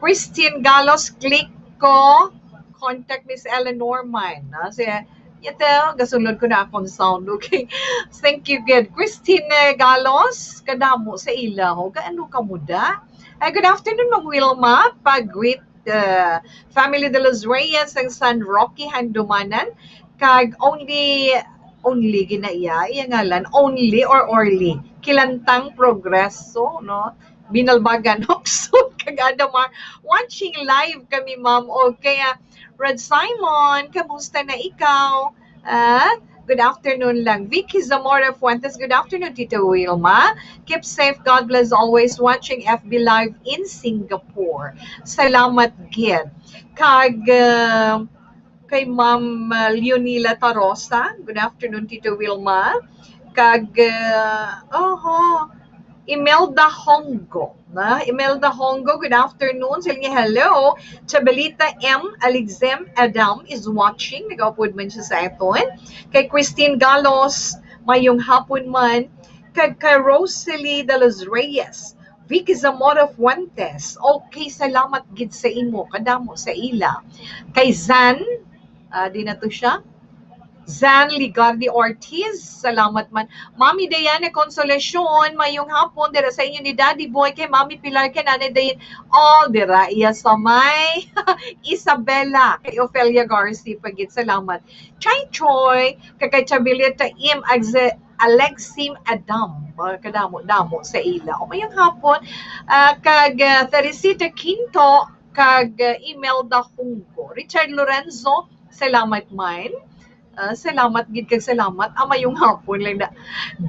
Christine Galos, click ko. Contact Miss Eleanor man. Ah, si, ito, gasulod ko na akong sound. Okay. Thank you, good. Christine, eh, Galos, kadamo sa ila. O, gaano ka muda? Ay, good afternoon, Ma'am Wilma. Pag-greet, uh, family de los Reyes sang San Roque, Handumanan. Kag only, only gina iya, iya ngalan, only or Orly. Kilantang Progreso, no? Binalbagan, Hopson, kag Adamar. Watching live kami, ma'am. Okay, ah, Red Simon, kamusta na ikaw? Ah, good afternoon lang. Vicky Zamora Fuentes, good afternoon, Tita Wilma. Keep safe. God bless always. Watching F B Live in Singapore. Salamat gid. Kag, ah, kay Ma'am, ah, Leonila Tarosa, good afternoon, Tita Wilma. Kag, ah, oho, Imelda Hongo. Na, Imelda Hongo, good afternoon. Sila nga, hello. Chabelita M Aligzem Adam is watching. Nagaupod man siya sa aton. Kay Christine Galos, mayong hapon man. Kag kay Rosalie de los Reyes, Vicky Zamora Fuentes. Okay, salamat gid sa imo. Kadamo sa ila. Kay Zan, ah, di na to siya. Zan Ligardi Ortiz, salamat man. Mami Diana Consolacion, mayong hapon dira sa inyo ni Daddy Boy, kay Mami Pilar, kay Nanay Diane. Oh, dira iya sa may Isabela, kay Ofelia Garcia pagit. Salamat. Chay Choy, kay, kay Chabilia Taim, Agze-, Alexim Adam. Mga kadamo-damo sa ila. O, mayong hapon. Ah, kag, ah, Teresita Quinto, kag, ah, Imelda Hunggo. Richard Lorenzo, salamat man. Ah, salamat gid kag salamat. Ah, mayong hapon lang na.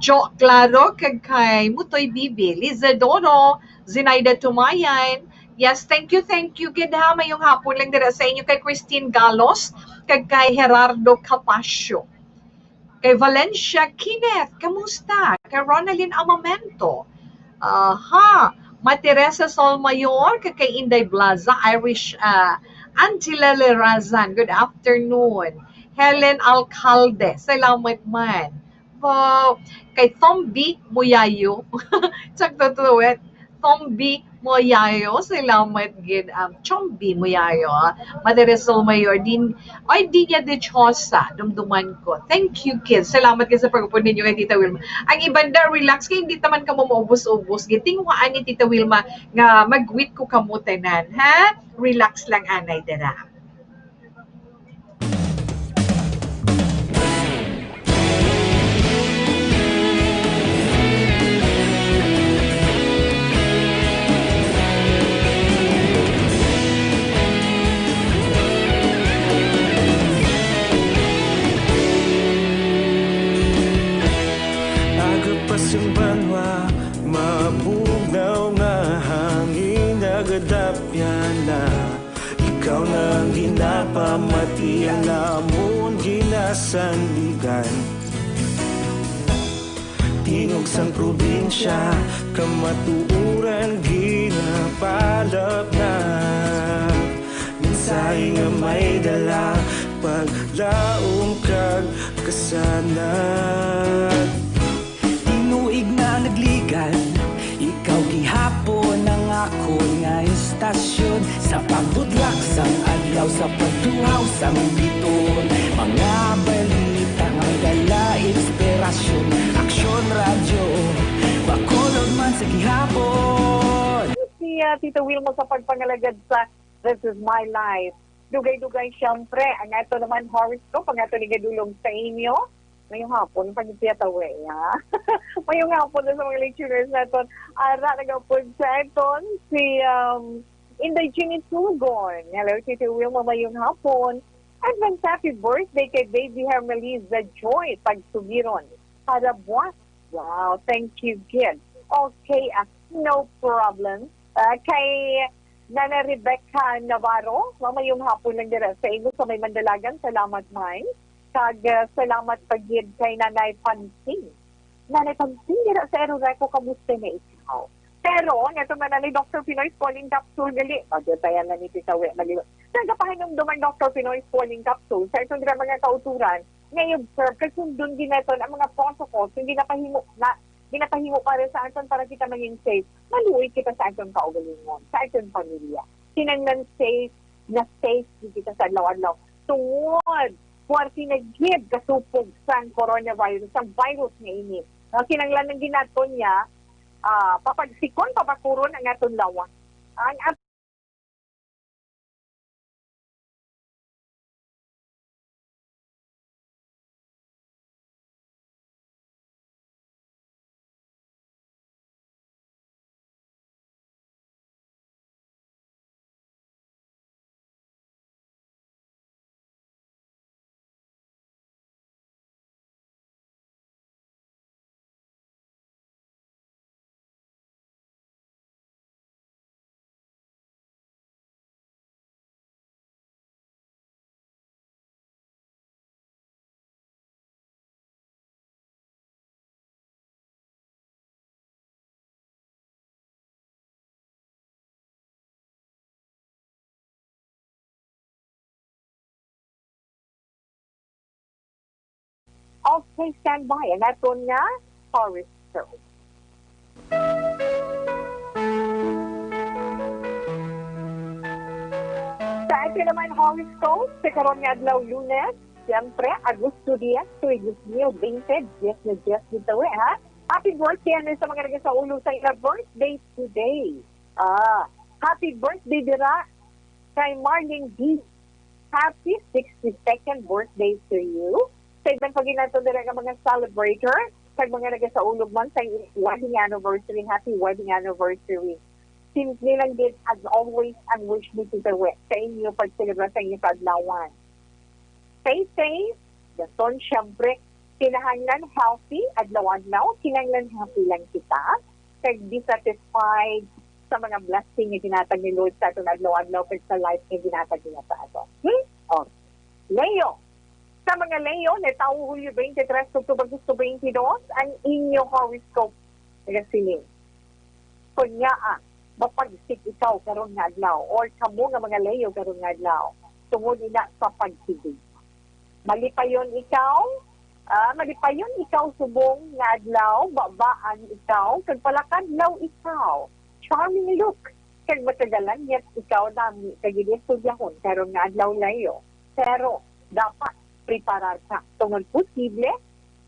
Jo Claro, kag kay Mutoy Bibi, Liza Doro, Zinaida Tumayan. Yes, thank you, thank you gid ha. Mayong hapon lang dira sa inyo kay Christine Galos, kag kay Gerardo Capasio. Kay Valencia Kenneth, kamusta? Kay Ronaldin Amamento. Aha. Ma Teresa Solmayor, kag kay Inday Blaza, Irish, ah, Angela Lerazan, good afternoon. Helen Alcalde, salamat man. Wow. Kay Tombi Muyayo. Sakto to, wait. Tombi Moyayo, salamat gid, um, Chombi Moyayo, ah. Madaresol Mayor, din, ay, Dinya de Chosa, dumduman ko. Thank you, kids. Salamat gid sa pag-upod ninyo kay Tita Wilma. Ang iban da, relax, kay hindi taman kamo maubos-ubos. Gid, tinguhaan ni Tita Wilma nga mag-greet ko kamo tanan, ha? Relax lang, anay, dira. Aga pa sing banwa, mabugnaw nga hangin, nagadapyan na. Ikaw na ang ginapamati, ang amon ginasandigan. Tingog sang probinsya, kamatuoran ginapalapnap. Mensahe nga may dala, paglaom kag kasanag. Tinuig na nagligad, ikaw gihap Sa pagtuhaw sang biton, mga balita nga may dala inspirasyon. Aksyon Radyo, Bacolod man sa gihapon. Si, ah, Tito Wilmo sa pagpangalagad sa This Is My Life. Dugay-dugay, siyempre, ang ato naman horoscope, ang ato ni gadulong sa inyo. Mayong hapon, pagkiyatawi, ha? Mayong hapon na sa mga listeners naton. Ara, nagapod sa aton si, um, Inday Jeannie Sugon. Hello, Tito Wilma, mayong hapon. Advance happy birthday kay Baby Hermelisa Joy Pagsugiron. Para buwas. Wow, thank you, kid. Okay, ah, no problem. Ah, kay Nana Rebecca Navarro, mamayong hapon lang dira sa imo sa may Mandalagan. Salamat, May. Kag, ah, salamat pa gid kay Nanay Pansing. Nanay Pansing, dira sa Aeroreco, kamusta na ikaw? Pero, neto na ni Doctor Pinoy Spalling Capsule gali. Pagkatayan na ni Tita We, maliw-, nagapahinumdom ang Doctor Pinoy Spalling Capsule sa itong dira mga kauturan nga i-observe kag sundon ginaton ang mga protocols nga ginapahimo na, ginapahimo para sa aton, para kita mangin safe. Maluoy kita sa aton kaugalingon, sa aton pamilya. Kinahanglan safe na safe gid kita sa adlaw-adlaw. Tungod, kuwarti na gid kasupog sang coronavirus, ang virus nga ini. No, kinahanglan ang ginaton niya, ah, papagsikon, pabakuron ang aton lawas. Ang at- Okay, standby. Ang aton nga horoscope. Sa aton naman horoscope, sa karon nga adlaw, Lunes, siyempre, Agosto diyes, tuig dos mil bente, diyes na diyes dito, eh, ha? Happy birthday, ano, sa mga nagasaulog sa ila birthday today. Ah, happy birthday dira kay Marlene D. Happy sixty-second birthday to you. Sa iban pa gid nato dira nga mga celebrator, kag mga nagasaulog man sa wedding anniversary, happy wedding anniversary. Simple lang gid, as always, ang wish ni Tita We sa inyo pagselebra sa inyo kaadlawan. Stay safe, dason, syempre, kinahanglan healthy, adlaw-adlaw, kinahanglan happy lang kita, kag be satisfied sa mga blessing nga ginatag ni Lord sa aton adlaw-adlaw, kag sa life nga ginatag niya sa aton. Hmm? Oh. Leo. Sa mga Leo, natawo Hulyo twenty-three, October twenty-two, ang inyo horoscope nagasiling. Kon ngaa, mapagsik ikaw karon nga adlaw, or kamo nga mga Leo karon nga adlaw, tungod ina sa pagsigig. Malipayon ikaw, ah, malipayon ikaw subong nga adlaw, babaan ikaw, kag palakadlaw ikaw. Charming look, kag makagalangyat ikaw, dami, kag gid estudyahon karon nga adlaw, Leo. Pero dapat preparar ka, tungod posible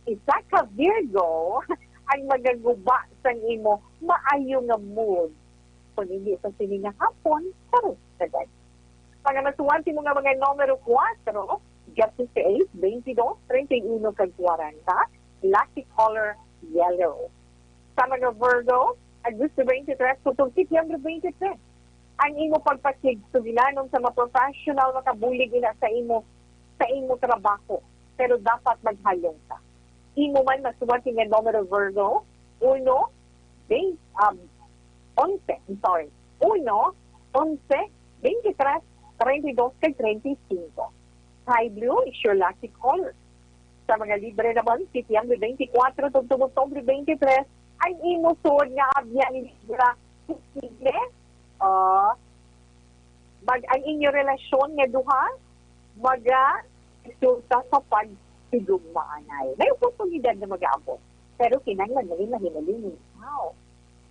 isa ka Virgo ang magaguba sang imo maayo nga mood. Kung hindi sa sini nga hapon, karon sa gani. Mga masuwati mo nga mga numero kuwatro, dieciséis, veintidós, treinta y uno, kag kwarenta, lucky color yellow. Sa mga Virgo, Agosto twenty-three, kag Setyembre twenty-three. Ang imo pagpasigsugilanon sa mga professional makabulig ina sa imo, sa imo trabaho, pero dapat maghalong ka. Imo man masuwati nga numero, Virgo, uno, veinte, um, onse, I'm sorry, uno, onse, veintitrés, treinta y dos, kag treinta y cinco. Sky blue is your lucky color. Sa mga Libre naman, Setyembre twenty-four tubtob Oktubre twenty-three, ang imo suod nga abyan ni Libra, posible, ah, mag, ang inyo relasyon nga duha, maga resulta sa pagtigugmaanay. May oportunidad na mag-aabot, pero kinahanglan na rin mahinalingin. Wow.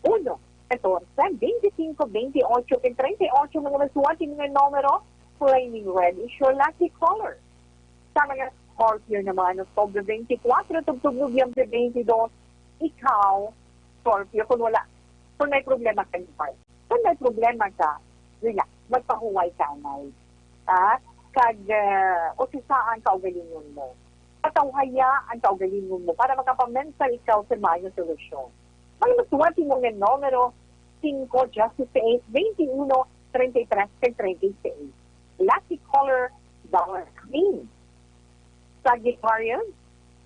Uno, katorse, veinticinco, veintiocho, kag treinta y ocho, mga masuwati nga numero, Flaming red is your lucky color. Sa mga Scorpio naman, October twenty-four tubtob Nobyembre twenty-two, ikaw, Scorpio, kung wala, kung may problema ka, kung may problema ka, relax, magpahuway ka, anay. Ha? Kag, uh, usisaan ka ugalingon mo. Patawhaya ang kaugalingon mo para makapamensar ikaw sa maayo nga solusyon. Mga masuwat mo nga numero, singko, diyasiseis, twenty-uno, treinta y tres, kag treinta y seis. Lucky color, dark green. Sagittarius,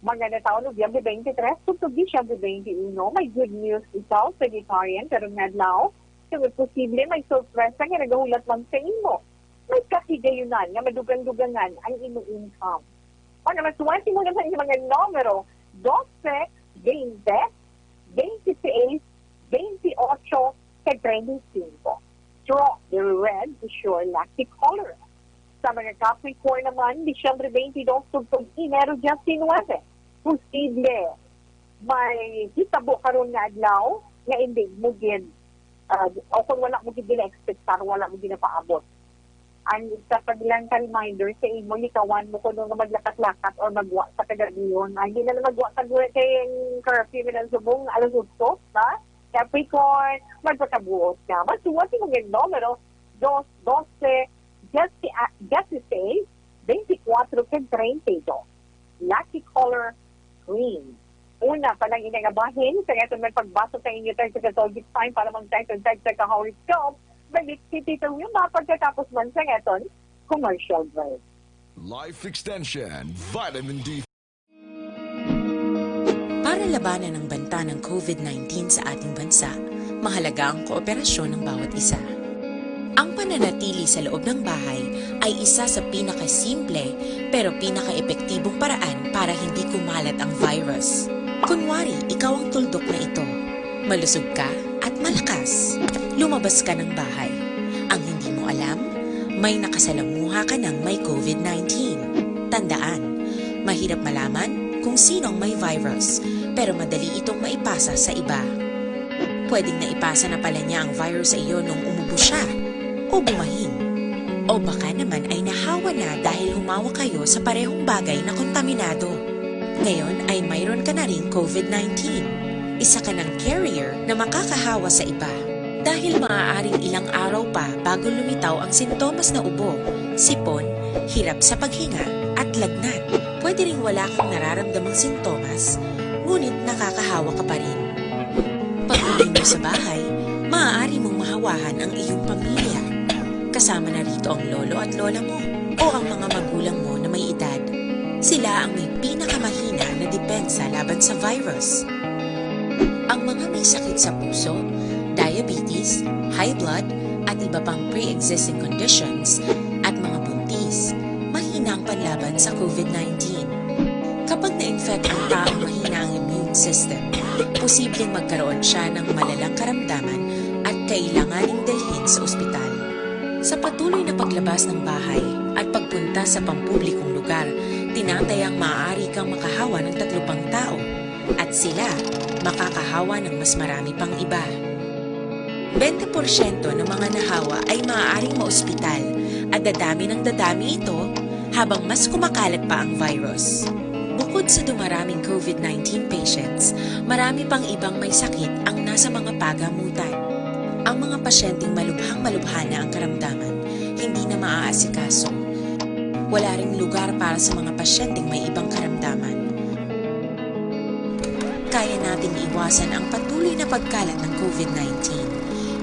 mga natawo Nobyembre twenty-three, tubtob Disyembre twenty-uno, may good news ikaw, Sagittarian, karong adlaw. Kung posible, may sorpresa nga nagahulat man sa imo. May kahigayonan nga madugang-dugangan ang imo income. Mga masuwat mo naman yung mga numero, dose, twenty, twenty-seis, twenty-ocho, kag treinta y cinco. Strawberry red is your lucky color. Sa mga Capricorn naman, Disyembre twenty-dos tubtob Enero diyes nuebe, posible may hitabo karon nga adlaw nga hindi mo gid, ah, o kung wala mo gid gina-expectar, wala mo ginapaabot. Ang isa pa lang ka reminder sa imo, likawan mo kuno nga maglakat-lakat or magwa sa kagabihon. Ay, di na lang magwa sa gwe kay ang curfew na subong alas otso, ha? Capricorn, magpakabuot ka. Masuwat mo nga numero, dos, dose, diyes, ah, diyesiseis, twenty-four, kag treinta y dos. Lucky color, green. Una pa lang ini nga bahin, sa aton man pagbasa sa inyo, tayo sa Katoldic Time para mag-, tayo sa, tayo sa ka-horoscope. Balik si Tito Wilma pagkatapos man sa aton commercial break. Life Extension, Vitamin D. Para labanan ang banta ng covid nineteen sa ating bansa, mahalaga ang kooperasyon ng bawat isa. Ang pananatili sa loob ng bahay ay isa sa pinakasimple pero pinakaepektibong paraan para hindi kumalat ang virus. Kunwari, ikaw ang tuldok na ito. Malusog ka at malakas. Lumabas ka ng bahay. Ang hindi mo alam, may nakasalamuha ka ng may covid nineteen. Tandaan, mahirap malaman kung sino ang may virus, pero madali itong maipasa sa iba. Pwedeng naipasa na pala niya ang virus sa iyo nung umubo siya o bumahin. O baka naman ay nahawa na dahil humawak kayo sa parehong bagay na kontaminado. Ngayon ay mayroon ka na ring covid nineteen. Isa ka ng carrier na makakahawa sa iba. Dahil maaaring ilang araw pa bago lumitaw ang sintomas na ubo, sipon, hirap sa paghinga, at lagnat. Pwede ring wala kang nararamdamang sintomas, ngunit nakakahawa ka pa rin. Pag-uwi mo sa bahay, maaari mong mahawahan ang iyong pamilya. Kasama na rito ang lolo at lola mo o ang mga magulang mo na may edad. Sila ang may pinakamahina na depensa laban sa virus. Ang mga may sakit sa puso, diabetes, high blood, at iba pang pre-existing conditions, at mga buntis, mahina ang panlaban sa covid nineteen. Kapag na-infect ang taong mahina ang immune system, posibleng magkaroon siya ng malalang karamdaman at kailanganing dalhin sa ospital. Sa patuloy na paglabas ng bahay at pagpunta sa pampublikong lugar, tinatayang maaari kang makahawa ng tatlo pang tao at sila makakahawa ng mas marami pang iba. Bente porsyento ng mga nahawa ay maaaring maospital at dadami ng dadami ito habang mas kumakalat pa ang virus. Bukod sa dumaraming covid nineteen patients, marami pang ibang may sakit ang nasa mga pagamutan. Ang mga pasyenteng malubhang-malubha na ang karamdaman, hindi na maaasikaso. Wala ring lugar para sa mga pasyenteng may ibang karamdaman. Kaya nating iwasan ang patuloy na pagkalat ng covid nineteen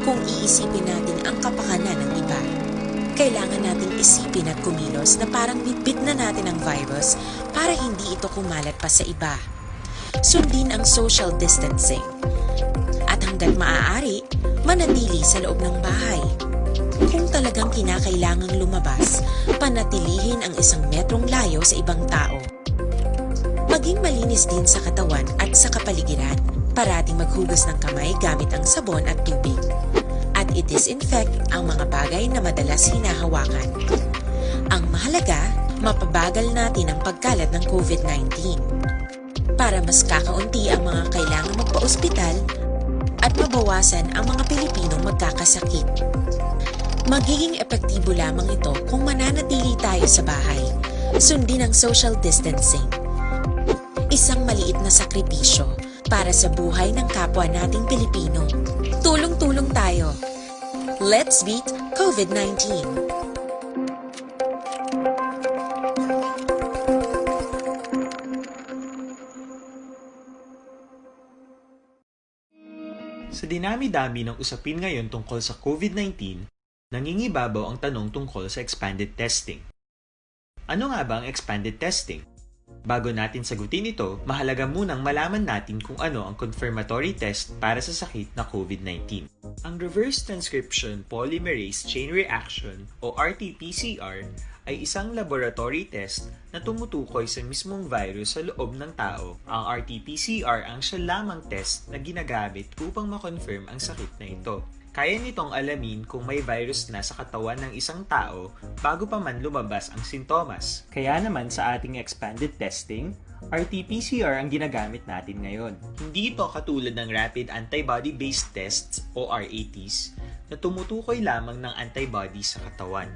kung iisipin natin ang kapakanan ng iba. Kailangan nating isipin at kumilos na parang bitbit na natin ang virus para hindi ito kumalat pa sa iba. Sundin ang social distancing. At hanggat maaari, manatili sa loob ng bahay. Kung talagang kinakailangang lumabas, panatilihin ang isang metrong layo sa ibang tao. Maging malinis din sa katawan at sa kapaligiran. Parating maghugas ng kamay gamit ang sabon at tubig. At i-disinfect ang mga bagay na madalas hinahawakan. Ang mahalaga, mapabagal natin ang pagkalat ng covid nineteen. Para mas kakaunti ang mga kailangang magpa-ospital at mabawasan ang mga Pilipinong magkakasakit. Magiging epektibo lamang ito kung mananatili tayo sa bahay. Sundin ang social distancing. Isang maliit na sakripisyo para sa buhay ng kapwa nating Pilipino. Tulong-tulong tayo. Let's beat COVID nineteen. Sa dinami-dami ng usapin ngayon tungkol sa COVID nineteen, nangingibabaw ang tanong tungkol sa expanded testing. Ano nga ba ang expanded testing? Bago natin sagutin ito, mahalaga munang malaman natin kung ano ang confirmatory test para sa sakit na COVID nineteen. Ang reverse transcription polymerase chain reaction o R T P C R ay isang laboratory test na tumutukoy sa mismong virus sa loob ng tao. Ang R T P C R ang siya lamang test na ginagamit upang ma-confirm ang sakit na ito. Kaya nitong alamin kung may virus na sa katawan ng isang tao bago pa man lumabas ang sintomas. Kaya naman sa ating expanded testing, R T P C R ang ginagamit natin ngayon. Hindi ito katulad ng rapid antibody-based tests o R A Ts na tumutukoy lamang ng antibody sa katawan.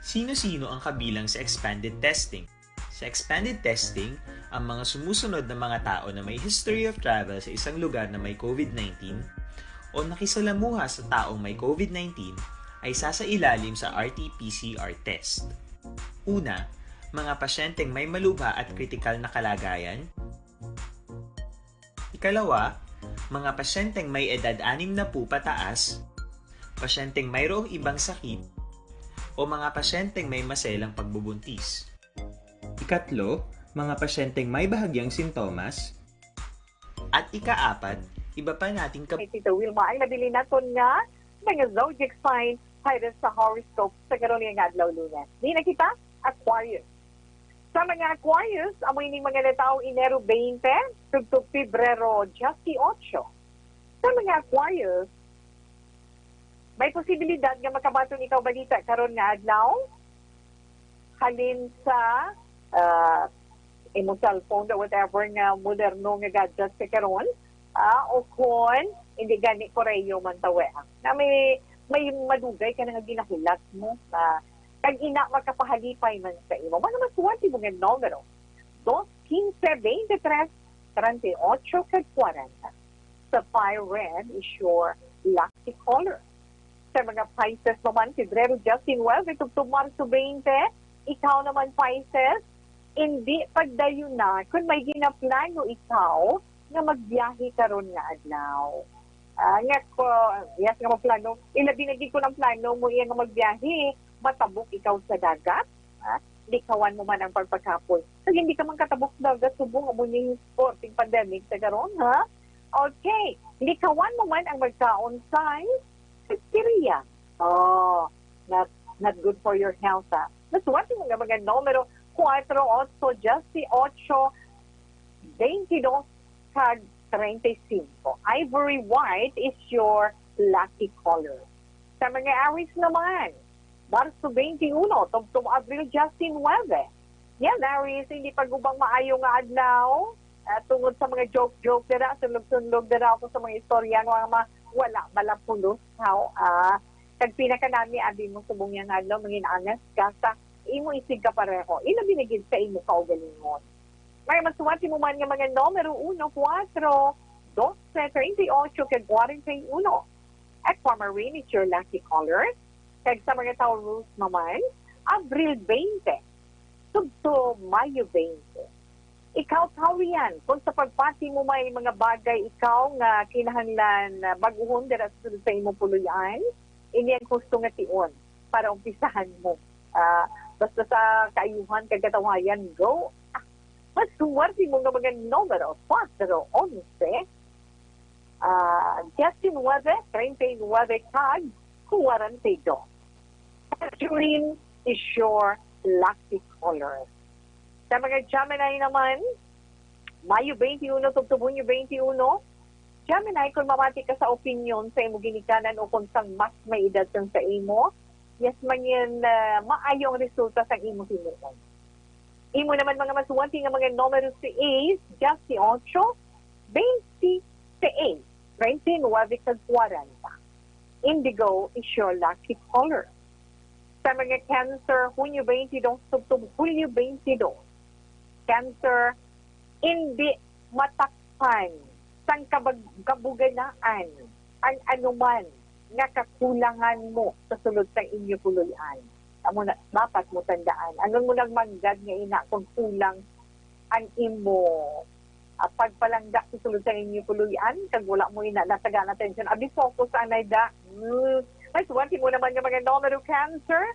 Sino-sino ang kabilang sa expanded testing? Sa expanded testing, ang mga sumusunod na mga tao na may history of travel sa isang lugar na may COVID nineteen o nakisalamuha sa taong may COVID nineteen ay sasailalim sa R T P C R test. Una, mga pasyenteng may malubha at kritikal na kalagayan. Ikalawa, mga pasyenteng may edad anim na po pataas, pasyenteng mayroong ibang sakit, o mga pasyenteng may maselang pagbubuntis. Ikatlo, mga pasyenteng may bahagyang sintomas. At ikaapat, iba pa nating kab- Kay Tita Wilma ang nabilin naton nga mga zodiac sign para sa horoscope sa karon nga adlaw, Lunes. Di na kita, Aquarius. Sa mga Aquarius, amo ining mga natawo Enero twenty tubtob Pebrero diyesotso. Sa mga Aquarius, may posibilidad nga makabaton ikaw balita karon nga adlaw halin sa, ah, imo cellphone, the whatever nga moderno nga gadget sa karon, ah, o kon hindi gani, koreyo man tawi, ah, na may, may madugay ka na nga ginahulat mo, ah, kag ina makapahalipay man sa imo. Mga maswerte mo nga numero, dos, quince, veintitrés, treinta y ocho, kag cuarenta. Sapphire red is your lucky color. Sa mga Pisces naman, Pebrero diyesinuwebe tubtob Marso twenty, ikaw naman, Pisces, hindi pagdayuna kung may ginaplano ikaw nga magbiyahe karon nga adlaw. Ah, nga ko, yes, nga magplano. Ilabi na gid kung ang plano mo iya nga magbiyahe, matabok ikaw sa dagat, ha? Likawan mo man ang pagpakapoy. So, hindi ka man katabok sa dagat, subong amo ni sporting pandemic sa karon, ha? Okay, likawan mo man ang magkaon sa pizzeria. Oh, not, not good for your health, ha? Maswerte mo nga mga numero, kuwatro, otso, diyesotso, twenty-dos, kag treinta y cinco. Ivory white is your lucky color. Sa mga Aries naman, Marso twenty-uno tubtob Abril diyesinuwebe. Yan, Aries, hindi pagubang maayo nga adlaw. Ah, tungod sa mga joke-joke dira, sunlog-sunlog dira ako sa mga istorya nga mga wala bala pulos, how, ah, kag pinakanami, abi mo, subong yang adlaw, mangin-anas ka sa imo isig kapareho, ilabi na gid sa imo kaugalingon. May maswerte mo man nga mga numero uno, kuwatro, dose, treinta y ocho, kag kwarenta y uno. Aquamarine is your lucky color. Kag sa mga Taurus naman, Abril twenty, tubtob Mayo twenty. Ikaw, Taurian, kung sa pagpati mo may mga bagay ikaw nga kinahanglan, ah, bag-uhon dira sa sulod sa imong puloy-an, ini ang husto nga tion para umpisahan mo. Ah, basta sa kaayuhan kag katawayan, go! Ah, maswerte mo nga mga numero, kuwatro, onse, ah, diyesinuwebe, treinta y nuwebe, kag kwarenta y dos. Tangerine is your lucky color. Sa mga Gemini naman, Mayo twenty-uno tubtob Hunyo twenty-uno, Gemini, kung mamati ka sa opinyon sa imo ginikanan o kung sang mas may edad sang sa imo, yes man yan, ah, maayo ang resulta sang imo himuon. Imo naman mga maswerte nga mga numero seis, diyesotso, twenty-seis, treinta y nuwebe, kag kwarenta. Indigo is your lucky color. Sa mga Cancer, Hunyo twenty-two tubtob Hulyo twenty-two. Cancer, indi matakpan sang kabag-, kabuganaan ang anuman nga kakulangan mo sa sulod sang inyo puloy-an. Amo na, dapat mo tandaan. Ano mo nagmanggad nga ina kung kulang ang imo, ah, pagpalangga sa sulod sa inyo puloy-an, kag wala mo ina natagaan atensyon? Abi, focus anay da. Hmm. Mas wanti mo naman nga mga numero, Cancer.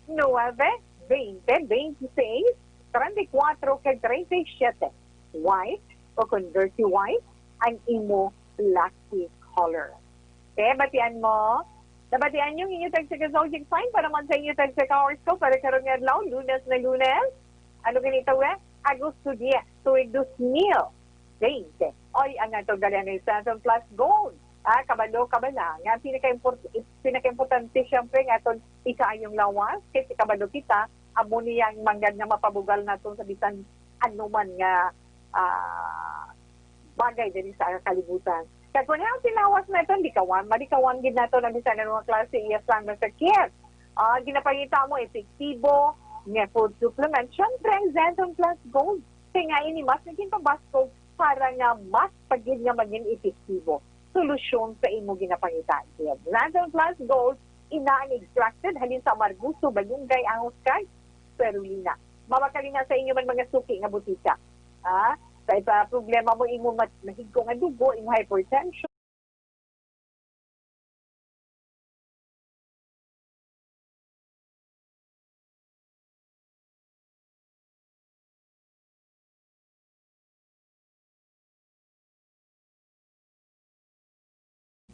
Nuebe, veinte, veintiséis, treinta y cuatro, kag treinta y siete. White o converse white ang imo lucky color. Okay, batian mo? Nabatian niyo ang inyo tagsa ka zodiac sign para man sa inyo tagsa ka horoscope para karong adlaw, Lunes na Lunes. Ano ganito, eh? Agosto diez, tuig dos mil veinte. Oy, ang atong dali anay Seven Plus Gold. Ah, kabalo, kabala, nga ang pinakaimport-, pinakaimportante, siyempre, nga aton ikaayong lawas, kay si kabalo kita, amo niya ang manggad nga mapabugal naton sa bisan anuman nga, ah, bagay diri sa kalibutan. Kag kung healthy lawas naton, likawan, malikawan gid naton ang bisan ano nga klase iya sang masakit. Ah, ginapangita mo epektibo nga food supplement, syempre ang Xanthone Plus Gold. Kay nga ini mas naging pabaskog para nga mas pa gid nga maging epektibo solusyon sa imo ginapangita gid. Xanthone Plus Gold, ina ang extracted halin sa amargoso, balunggay, ahos, kag spirulina. Mabakal ina sa inyo man mga suki nga butika. Ha? Sa ipa problema mo imo mat-, mahigko nga dugo, imo hypertension.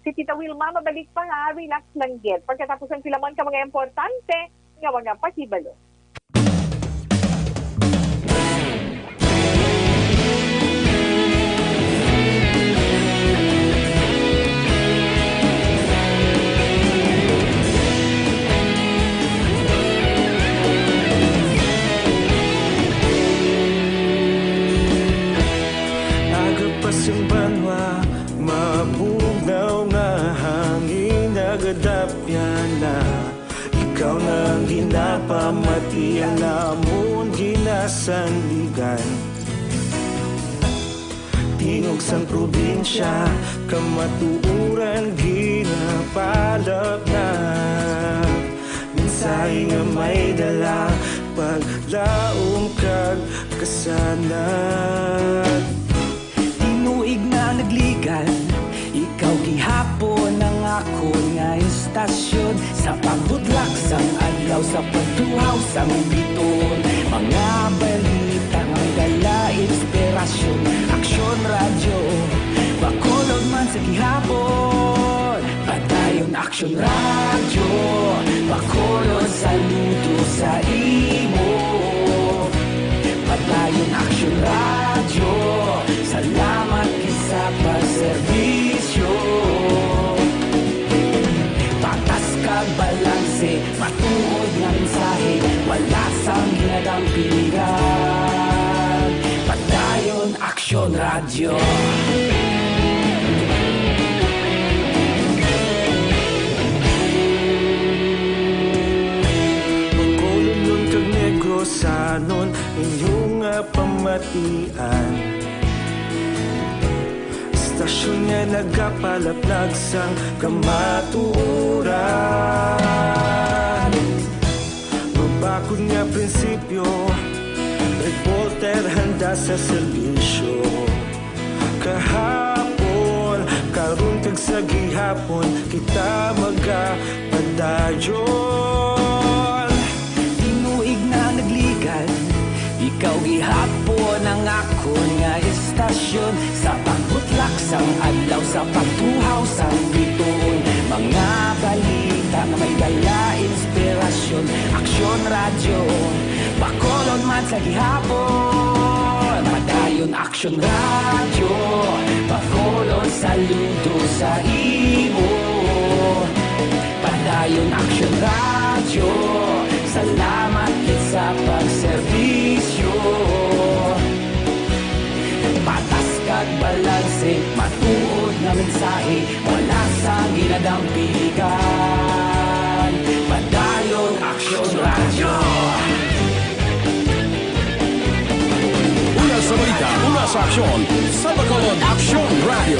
Si Tita Wilma, mabalik pa, ha, relax lang gid. Pagkatapos ang pila man ka mga importante nga mga pahibalo. Aga pa sing banwa, mabugnaw nga hangin nagadapyan na. Ikaw na ang ginapamati, ang amon ginasandigan. Tingog sang probinsya, kamatuoran ginapalapnap. Mensahe nga may dala, paglaom kag kasanag. Tinuig na nagligan, ikaw gihapon ang akon nga istasyon. Sa pagbutlak sang adlaw, sa pagtuhaw sang bituon, mga balita nga may dala inspirasyon. Aksyon Radyo, Bacolod man sa gihapon. Padayon Aksyon Radyo, Bacolod, saludo sa imo. Padayon Aksyon Radyo, salamat gid sa pagserbisyo. Patas kag balanse, matuod nga mensahe, wala sang ginadampingan. Padayon Aksyon Radyo. Bacolodnon kag Negrosanon, inyo nga pamatian. Istasyon nga nagapalaplag sang kamatuoran. Mabakod nga prinsipyo, reporter handa sa serbisyo. Kahapon, karon kag sa gihapon, kita magapadayon. Tinuig na nagligan, ikaw gihapon ang akon nga istasyon. Sa pagbutlak sang adlaw, sa pagtuhaw sang bituon, mga balita nga may dala inspirasyon. Aksyon Radyo, Bacolod man sa gihapon. Padayon Aksyon Radyo, Bacolod, saludo sa imo. Padayon Aksyon Radyo, salamat gid sa pagserbisyo. Patas kag balanse, matuod nga mensahe, wala sang ginadampingan. Sa Bacolod Aksyon Radio.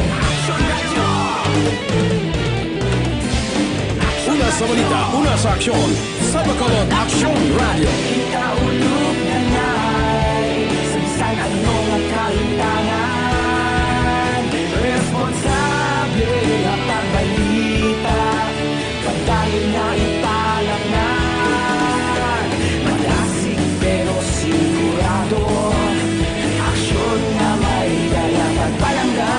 Una sa balita, una sa aksyon, sa Bacolod Aksyon Radio. Ikaulog na ngay, sa bisan ano nga kaintahan, responsable nga pagbalita. Pagdayeg nga ipalapnan, malasig pero sigurado, aksyon nga may dala pagpalangga.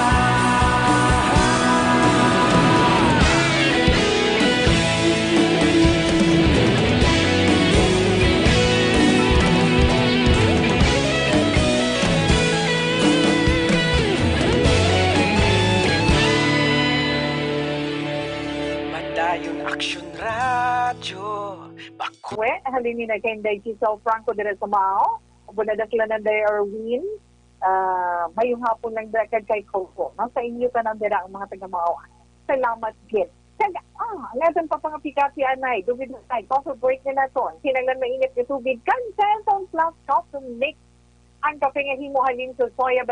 Padayon Aksyon Radyo. Bako. Kwe, halin ni na kay Inday Giselle Franco dira sa Mao. Abo na daklanan Day Arwin. Ah, mayong hapon lang dira kag kay Coco. No? Sa inyo tanan dira ang mga taga Mao. Salamat gid. Kag, ah, ang aton papangapikati anay, dugid na tayo. Coffee break na naton. Kinahanglan mainit nga tubig. Kag Senton Plus Coffee Mix. Ang kape nga himo halin sa soya.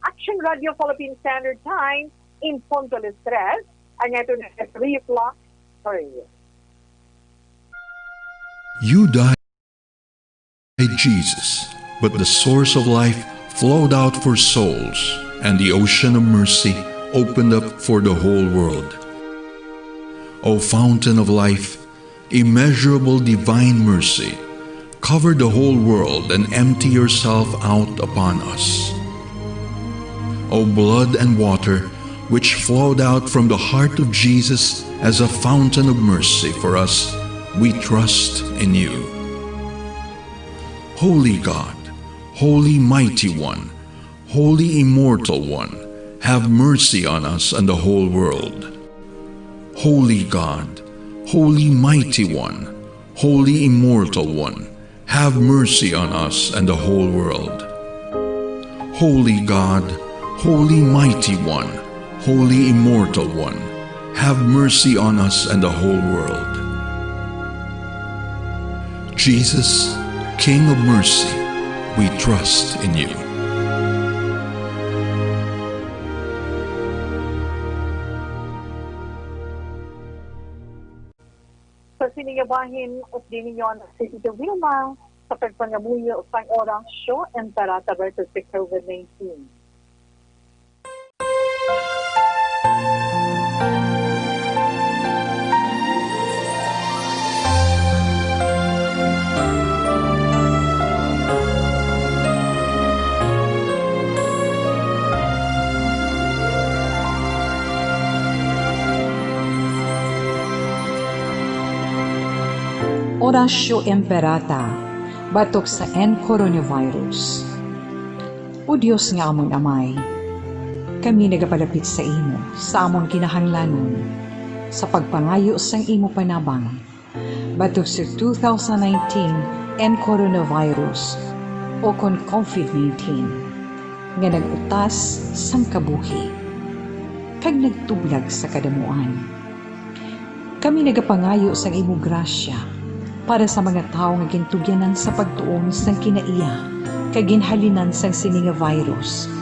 Action Radio Philippine Standard Time, in punto alas tres, ang ato na three o'clock. Sorry. You died, Jesus, but the source of life flowed out for souls, and the ocean of mercy opened up for the whole world. O fountain of life, immeasurable divine mercy, cover the whole world and empty yourself out upon us. O blood and water, which flowed out from the heart of Jesus as a fountain of mercy for us, we trust in you. Holy God, Holy Mighty One, Holy Immortal One, have mercy on us and the whole world. Holy God, Holy Mighty One, Holy Immortal One, have mercy on us and the whole world. Holy God, Holy Mighty One, Holy Immortal One, have mercy on us and the whole world. Jesus, King of mercy, we trust in you. Sa sini nga bahin, updi ninyo ang si Tito Wilma sa pagpangamuyo sang Oratio Imperata versus the COVID nineteen. Oratio Imperata, batok sa N coronavirus. O Dios nga amon Amay, kami nagapalapit sa imo sa amon kinahanglanon sa pagpangayo sang imo panabang batok sa two thousand nineteen N coronavirus, o kon COVID nineteen, nga nag-utas sang kabuhi kag nagtublag sa kadamuan. Kami nagapangayo sang imo grasya para sa mga tawo nga gintugyanan sa pagtuon sang kinaiya kag ginhalinan sang sini nga virus,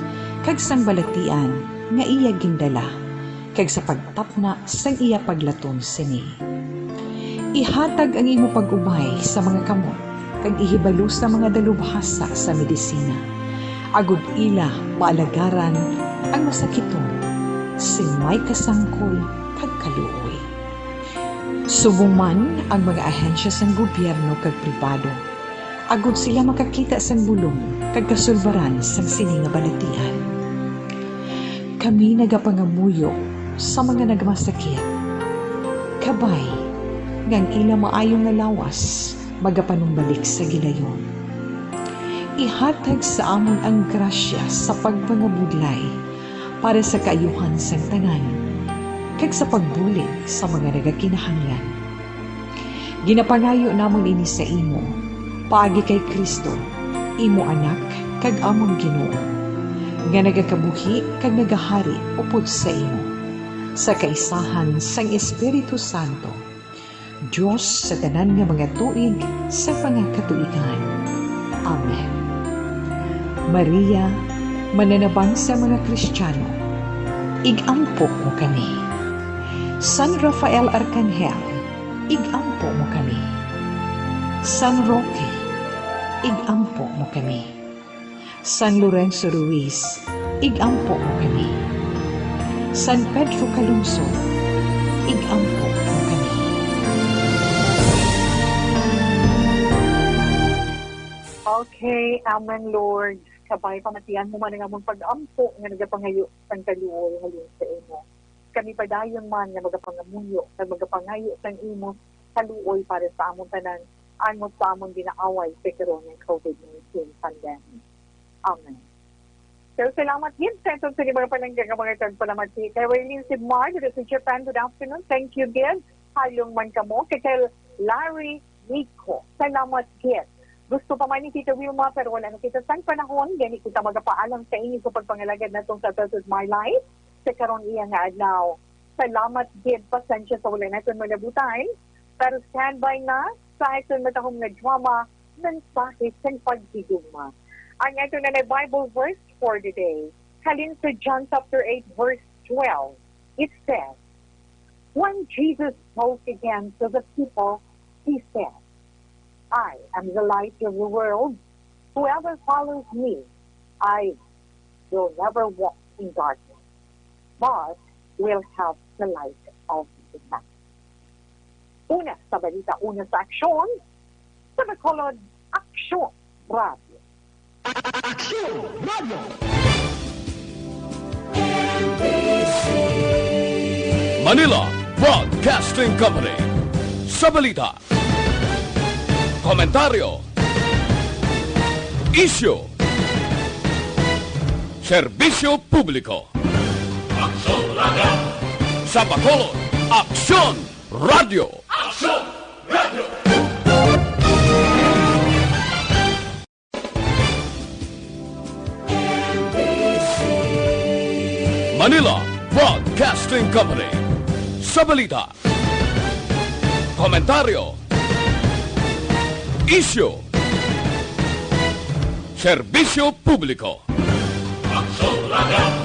kag sang balatian nga iya gindala, kag sa pagtapna sang iya paglaton sini. Ihatag ang imo pag-ubay sa mga kamot kag ihibalo sa mga dalubhasa sa medisina, agod ila maalagaran ang masakiton sing may kasangkol kag kaluoy. Subong man ang mga ahensya sang gobyerno kag pribado, agod sila makakita sang bulong kag kasulbaran sang sini nga balatian. Kami nagapangamuyo sa mga nagmasakit, kabay nga ang ila maayo nga lawas magapanumbalik sa gilayon. Ihatag sa amon ang grasya sa pagpangabudlay para sa kaayuhan sang tanan, kag sa pagbulig sa mga nagakinahanglan. Ginapangayo namon ini sa imo, paagi kay Cristo, imo Anak kag amon Ginoo, nga nagakabuhi kag nagahari upod sa imo, sa kaisahan sang Espiritu Santo, Dios sa tanan nga mga tuig sa mga katuigan. Amen. Maria, mananabang sa mga Kristiyano, ig-ampo mo kami. San Rafael Arkanghel, ig-ampo mo kami. San Roque, ig-ampo mo kami. San Lorenzo Ruiz, ig-ampo mo kami. San Pedro Calungsod, ig-ampo mo kami. Okay, amen, Lord. Kabay, pamatian mo man ang among pag-ampo nga nagapangayo sang kaluoy halin sa imo. Kami padayon man nga magapangamuyo kag magapangayo sang imo kaluoy para sa amon tanan, angot sa amon ginaaway sa karon nga covid nineteen pandemic. Amen. So, salamat gid sa atong sini mga palangga nga mga tagpalamat si kay Raylene Sidmar, dito sa Japan. Good afternoon. Thank you gid. Halong man kamo. Kay kay Larry Nico. Salamat gid. Gusto pa man ni Tita Wilma, pero wala na kita sang panahon. Gani kita magapaalam sa inyo sa pagpangalagad nato sa This Is My Life sa karon iya nga adlaw. Salamat gid. Pasensya sa wala naton malabutay. Pero standby na sa aton matahom nga drama, mensahe sang paghigugma. Ang aton na Bible verse for the day, halin sa John chapter eight, verse twelve. It says, When Jesus spoke again to the people, he said, "I am the light of the world. Whoever follows me, I will never walk in darkness, but will have the light of life." Una sa balita, una sa aksyon, sa Bacolod Aksyon Radio. Aksyon Radio. Manila Broadcasting Company. Sa balita, komentaryo, isyu, serbisyo publiko. Aksyon Radio. Sa Bacolod, Aksyon Radio. Aksyon Radio. Manila Broadcasting Company. Sa balita, komentaryo, isyu, serbisyo publiko. Aksyon Radio.